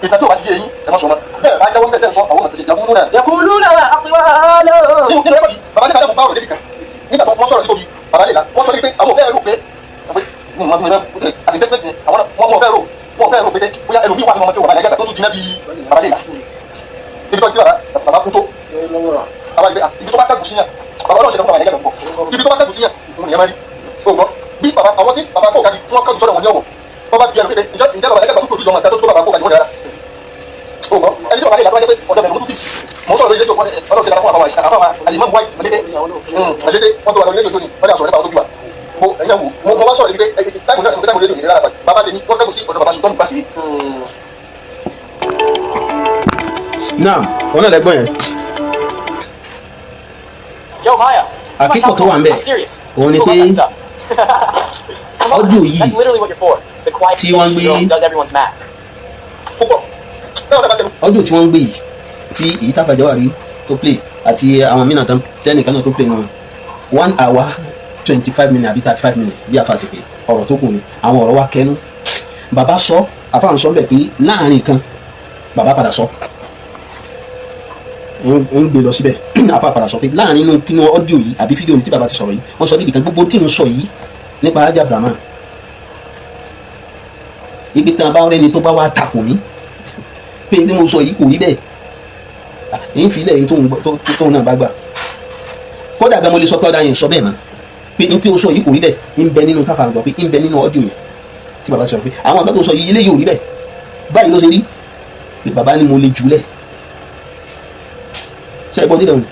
ìgbà tí ò bá ti yé yín, ẹ má sọ mọ́ bẹ́ẹ̀ bá jáwọ́ bẹ́ẹ̀ sọ àwọn ọmọ tó ṣe ìyàwó náà. يقولون وأقوال. Nínú record, bàbá lè bá ọ̀rọ̀ débi kan nígbà tó wọ́n sọ̀rọ̀ títóbi bàbá lè la, wọ́n sọ pé àwọn ò fẹ́ rò pé àti statement yẹn, àwọn wọn ò fẹ́ rò, wọn ò fẹ́ rò pé bóyá ẹlòmíì wà nínú ọmọ tó wà bàbá tó tún jiná bíi bàbá lè la ibi tó ti bàbá kú tó bàbá ibi tó bá kẹ́gùn síyàn, bàbá ọlọ́run ṣe fún bàbá yẹn pọ̀, ibi tó bá kẹ́gùn síyàn òun yẹn máa rí o gbọ́. Bí bàbá, àwọn tí bàbá kó kájí wọn kẹ́gùn sọ́dọ̀ wọn ní ọ̀wọ̀, wọ́n bá bí ẹnu pé ǹjẹ́ bàbá yẹn tó produce ọmọ ìta tó tó bàbá kó kájí wọn dára o gbọ́. Ẹni tí bàbá yẹn làtọ́ wáyé pé ọ̀dọ̀ bẹ̀rẹ̀ mọ́tò fíìsì, mò ń sọ̀rọ̀ lórí rédíò, ọlọ́run ṣe dára fún àbáwá àbáwá alimami white malete malete, wọ́n tó wà lórí rédíò tó ní wọ́n ní àsọ̀rọ̀ nípa àwọn tó bí wa mo ẹ̀yin náà wò. Mo wá sọ̀rọ̀ níbi pé táìmù náà, táìmù rédíò yìí rárá, bàbá tèmi wọ́n kẹ́gùn sí ọ̀dọ̀ bàbá sultan Basiri. Naam, wọn náà lẹ́gbọ́n yẹn. Yo, Maya. Àkíkọ̀ tó wà ń bẹ̀ I'm serious. òun ni People pé love that stuff. Come on, audio yìí that's literally what you're for. The quiet tí wọ́n ń girl gbé does everyone's math. Púpọ̀ bẹ́ẹ̀ wọ́n dábàá tẹnu. Audio tí wọ́n ń gbé yìí, tí èyí táfàjà wà rí tó play àti àwọn mìíràn tán tẹ́nìkan náà tó play náà, 1 hour 25 minutes àbí 35 minutes bí afa ti pè ọ̀rọ̀ tó kù ni. Àwọn ọ̀rọ̀ wa kẹnu bàbá sọ, àfa ń sọ bẹ́ẹ̀ pé láàrin kan bàbá padà sọ ń gbé lọ síbẹ̀. Àfa padà sọ pé láàrin inú kínú audio yìí àbí fídíò tí bàbá ti sọ̀rọ̀ yìí, wọ́n sọ níbi kan gbogbo tí ń sọ yìí nípa Alhaji Abdulrahman, ibi tí wọn bá rẹni tó bá wá takò mí pé tí mo sọ yìí kò rí bẹ́ẹ̀, èyí fi ilẹ̀ yìí tóun náà bá gbà. Kódà gan mo lè sọ pé ọ̀dà yẹn sọ bẹ́ẹ̀ mọ́ pé n tí o sọ yìí kò rí bẹ́ẹ̀, ń bẹ nínú táfà gbọ́ pé ń bẹ nínú audio yẹn tí bàbá sọ pé àwọn àgbà tó sọ yìí, eléyìí ò rí bẹ́ẹ̀, báyìí ló ṣe rí, pé bàbá ni mo lè jùlẹ̀ ṣe é gbọ́ níbẹ̀ wọn.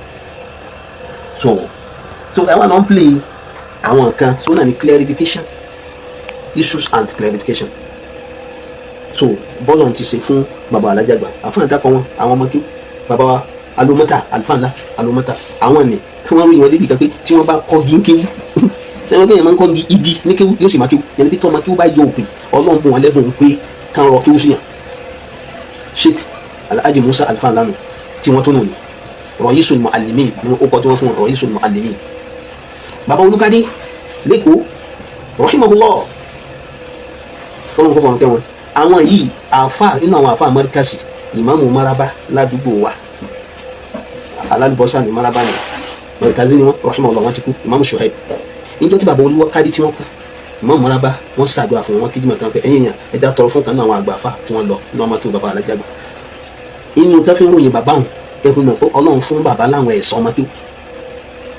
So ẹ wá lọ ń play àwọn nǹkan so náà ní clarification issues and clarification. So bọ́ọ̀lù ti ṣe fún bàbá alájàgbà àfáà dákọ̀ wọn, àwọn ọmọ kí bàbá wa alomọ́ta, àlùfáà ńlá alomọ́ta, àwọn ni wọ́n ròyìn wọn débi kan pé tí wọ́n bá kọ́ gí ń kéwú, ẹni pé yẹn máa ń kọ́ igi ní kéwú, yóò sì máa kéwú yẹn, ní pé tọ́ ọmọ kéwú bá yọ òpè, Ọlọ́run bùn wọn lẹ́bùn pé kán rọ kéwú síyàn. Sheikh Alhaji Musa àlùfáà ńlá nù tí wọ́n tó nù ní Rọ̀yísùn Muallimin ní ó kọ́ tí wọ́n fún wọn, Rọ̀yísùn Muallimin. Bàbá Olùkádé lẹ́kọ̀ọ́, rahimahullah, kọ́lọ́n kó fọ̀rọ̀ kẹ́wọn. Àwọn yìí àáfà nínú àwọn àáfà mọ́ríkàsì, ìmáàmù maraba ládùúgbò wa alálùbọ́sà ní maraba ní mọ́ríkàsì ni wọ́n, rahimahullah, wọ́n ti kú. Ìmáàmù Shuaib, níjọ́ tí bàbá Olùkádé tí wọ́n kú, ìmáàmù maraba wọ́n ṣàdúrà fún wọn, kíjìmọ̀ tán pé ẹ̀yìn èèyàn ẹ̀dá tọrọ fún kan náà àwọn àgbà àfà tí wọ́n lọ nínú ọmọ kí bàbá alájàgbà. Inú tó fi ń ròyìn bàbá wọn, ẹ fi mọ̀ pé Ọlọ́run fún bàbá láwọn ẹ̀sọ́ ọmọ tó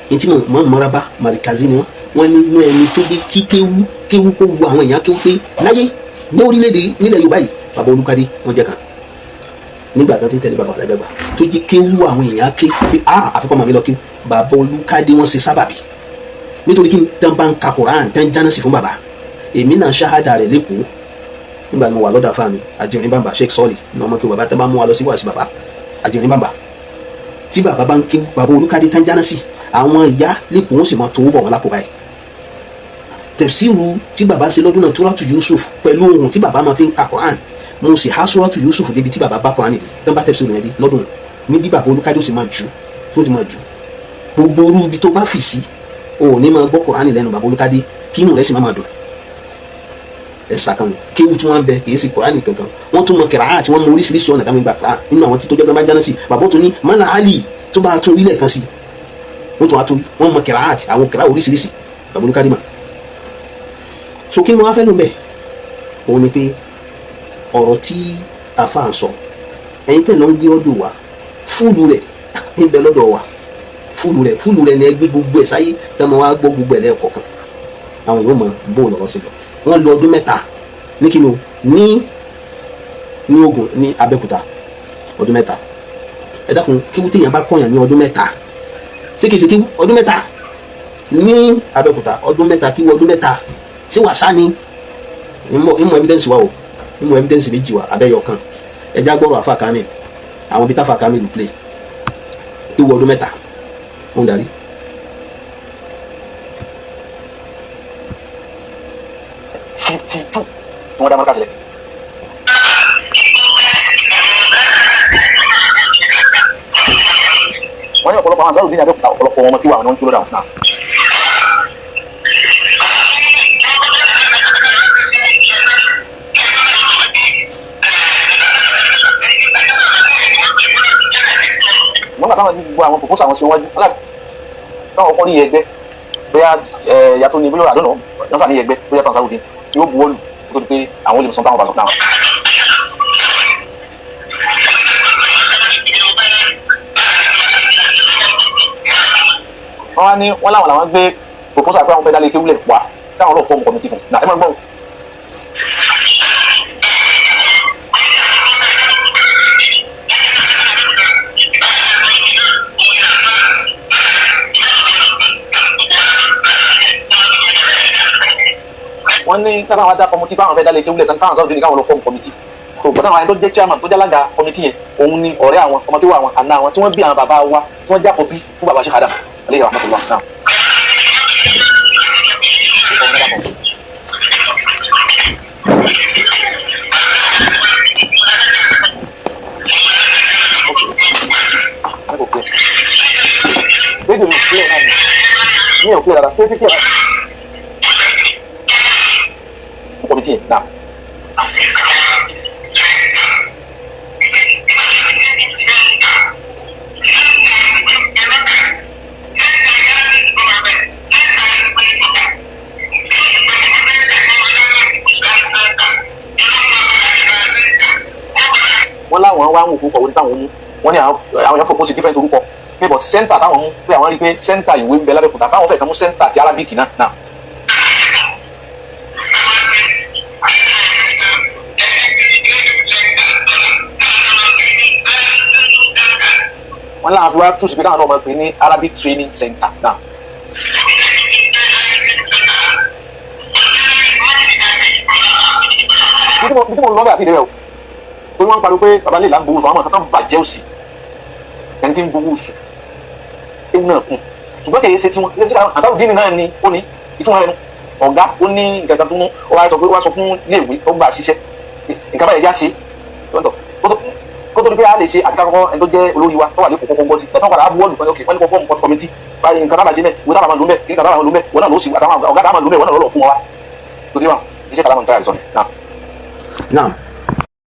ní tí mọ̀ maraba mọ́ríkàsì ni wọ́n. Wọ́n nínú ẹni tó dé kí kéwú kéwú kó wu àwọn èèyàn kéwú pé láyé ní orílẹ̀-èdè nílẹ̀ Yorùbá yìí, bàbá Olúkadé wọ́n jẹ́ kan nígbà tó ti ń tẹ̀lé bàbá Alájàgbà tó jẹ́ kéwú àwọn èèyàn ké pé a àfikún màmí lọ kéwú. Bàbá Olúkadé wọ́n ṣe sábàbí, nítorí kí n tán bá ń ka Quran tán jáná sí fún bàbá. Èmi náà ṣáhádà rẹ̀ lẹ́kọ̀ọ́ nígbà tí mo wà lọ́dọ̀ àfáà mi Àjìnrín Bàbá Sheikh Sọ́ọ̀lì ní ọmọ kí bàbá tán bá mú wa lọ sí wàásù bàbá Àjìnrín Bàbá, tí bàbá bá ń kéwú, bàbá Olúkadé tán jáná sí, àwọn ìyá lẹ́kọ̀ọ́ wọ́n sì máa towó bọ̀ wọ́n lápò báyìí. Tẹ̀síìrù tí bàbá ṣe lọ́dún náà, Túrátù Yusuf, pẹ̀lú ohun tí bàbá máa fi ń ka Quran, mo sì há Súrátù Yusuf débi tí bàbá bá Quran dé tán, bá tẹ̀síìrù yẹn dé lọ́dún ní bí bàbá Olúkadé ó sì máa jù tó ti máa jù. Gbogbo orú ibi tó bá fì sí, o ò ní máa gbọ́ Quran lẹ́nu bàbá Olúkadé kí inú rẹ̀ sì máa dùn. Ẹ̀sà kan kéwù tí wọ́n bẹ, kì í ṣe Quran kankan, wọ́n tún mọ kẹrà àti wọ́n mọ oríṣiríṣi ọ̀nà táwọn ìgbà kẹrà nínú àwọn tí tó jẹ́ gbọ́n bá jáná sí. Bàbá tó ní Mala Ali tó bá tún orílẹ̀ kan sí, wọ́n tún wá tún wọ́n mọ kẹrà àti àwọn kẹrà oríṣiríṣi bàbá Olúkadé mà. So kí ni wọ́n á fẹ́ lò bẹ́ẹ̀? Òun ni pé ọ̀rọ̀ tí afa ń sọ, ẹ̀yin tẹ̀ lọ ń gbé ọdún wa, fúlù rẹ̀ ń bẹ lọ́dọ̀ wa, fúlù rẹ̀ ni ẹ gbé gbogbo ẹ̀ sáyé tẹ́ mo wá gbọ́ gbogbo ẹ̀ lẹ́ẹ̀kọ̀ọ̀kan, àwọn yóò mọ bóun lọ́rọ́ sí lọ. Wọ́n lò ọdún 3 ní kí ni o ní Ògùn, ní Abẹ́òkúta, ọdún 3. Ẹ dákun, kíwú téèyàn bá kọ̀yàn ní ọdún 3, ṣé kìí ṣe kíwú ọdún 3 ní Abẹ́òkúta? Ọdún 3, kíwú ọdún 3, ṣé wàsá ni? Ìmọ̀ evidence wa o, ìmọ̀ evidence méjì wa abẹ́yọ̀ kan. Ẹja gbọ́rọ̀ àfa Kamil, àwọn bíi táfà Kamil play kíwú ọdún 3 ó ń darí. 52 tí wọ́n dá mọ́ká sílẹ̀. Wọ́n ní ọ̀pọ̀lọpọ̀ àwọn àṣàrò dín ní Abẹ́òkúta, ọ̀pọ̀lọpọ̀ wọn kí wà wọn kí ló dà wọn náà. Wọ́n gbà táwọn gbogbo àwọn proposal àwọn sí wájú táwọn kọ́ ní ẹgbẹ́ bóyá yàtọ̀ ní bóyá àdónà wọ́n sà ní ẹgbẹ́ bóyá tàn sáwùdí yóò buwọ́lù kó tó di pé àwọn olè sọ táwọn bá sọ náà. Wọ́n wá ní wọ́n láwọn làwọn gbé proposal pé àwọn fẹ́ dálé kéwúlẹ̀ wá káwọn lọ́ọ̀ fọ́ọ̀mù committee fún náà. Ẹ máa gbọ́. Wọ́n ní káwọn wá dá committee báwọn fẹ́ dálé kéwúlẹ̀ tán, káwọn sọ̀rọ̀ ní káwọn lọ fọ́ọ̀mù committee tó gbọ́dọ̀. Àwọn ẹni tó jẹ́ chairman, tó jálága committee yẹn, òun ni ọ̀rẹ́ àwọn ọmọ tó wà, àwọn àna àwọn tí wọ́n bí àwọn bàbá wa tí wọ́n jákòbí fún bàbá Sheikh Adam aleyhi rahmatullah náà. Rédíò mi ò clear náà ni, mi ò clear rárá. Ṣé títí ẹ̀ committee yẹn náà. Wọ́n láwọn wá ń wò púpọ̀ wọ́n ní táwọn mú, wọ́n ní àwọn èèyàn propose different orúkọ pé, but center táwọn mú pé àwọn rí i pé center ìwé ń bẹ l'Abẹ́òkúta, káwọn fẹ́ kàn mú center ti Arabic náà náà. Wọ́n láwọn fi wá túnṣe pé káwọn náà máa pè ní Arabic Training Center náà. Bí tí mo lọ bẹ́ẹ̀ àti ìdẹ́rẹ́ o, torí wọ́n ń pariwo pé baba lè là ń gbowó oṣù, àwọn kan tó ń bàjẹ́ òsì, ẹni tí ń gbowó oṣù ewu náà kún, ṣùgbọ́n kì í ṣe tiwọn kì í ṣe àtàwọn díìnì náà ni ó ní ìtumọ̀ rẹ̀ nu. Ọ̀gá ó ní nǹkan kan tó mú ó wá sọ pé ó wá sọ fún iléèwé ó gbà ṣiṣẹ́ nǹkan báyìí já ṣe tọ́ntọ̀ kó tó di pé a lè ṣe àti kakọ́kọ́ ẹni tó jẹ́ olórí wa tó wà lẹ́kọ̀ọ́ kọ́kọ́ gbọ́ sí tọ́tọ́ padà á buwọ́lù pé ok, wọ́n ní kó fọ́ọ̀mù kọ́mítì báyìí, nǹkan tábà ṣe mẹ́, ìwé tábà máa lò mẹ́, kí nǹkan tábà máa lò mẹ́, wọ́n náà ló sì àtàwọn ọ̀gá tábà máa lò mẹ́, wọ́n náà lọ́lọ́ fún wọn wá tó ti wà ṣiṣẹ́ kàlámù ní tíráyà sọ̀rọ̀ náà. Naam.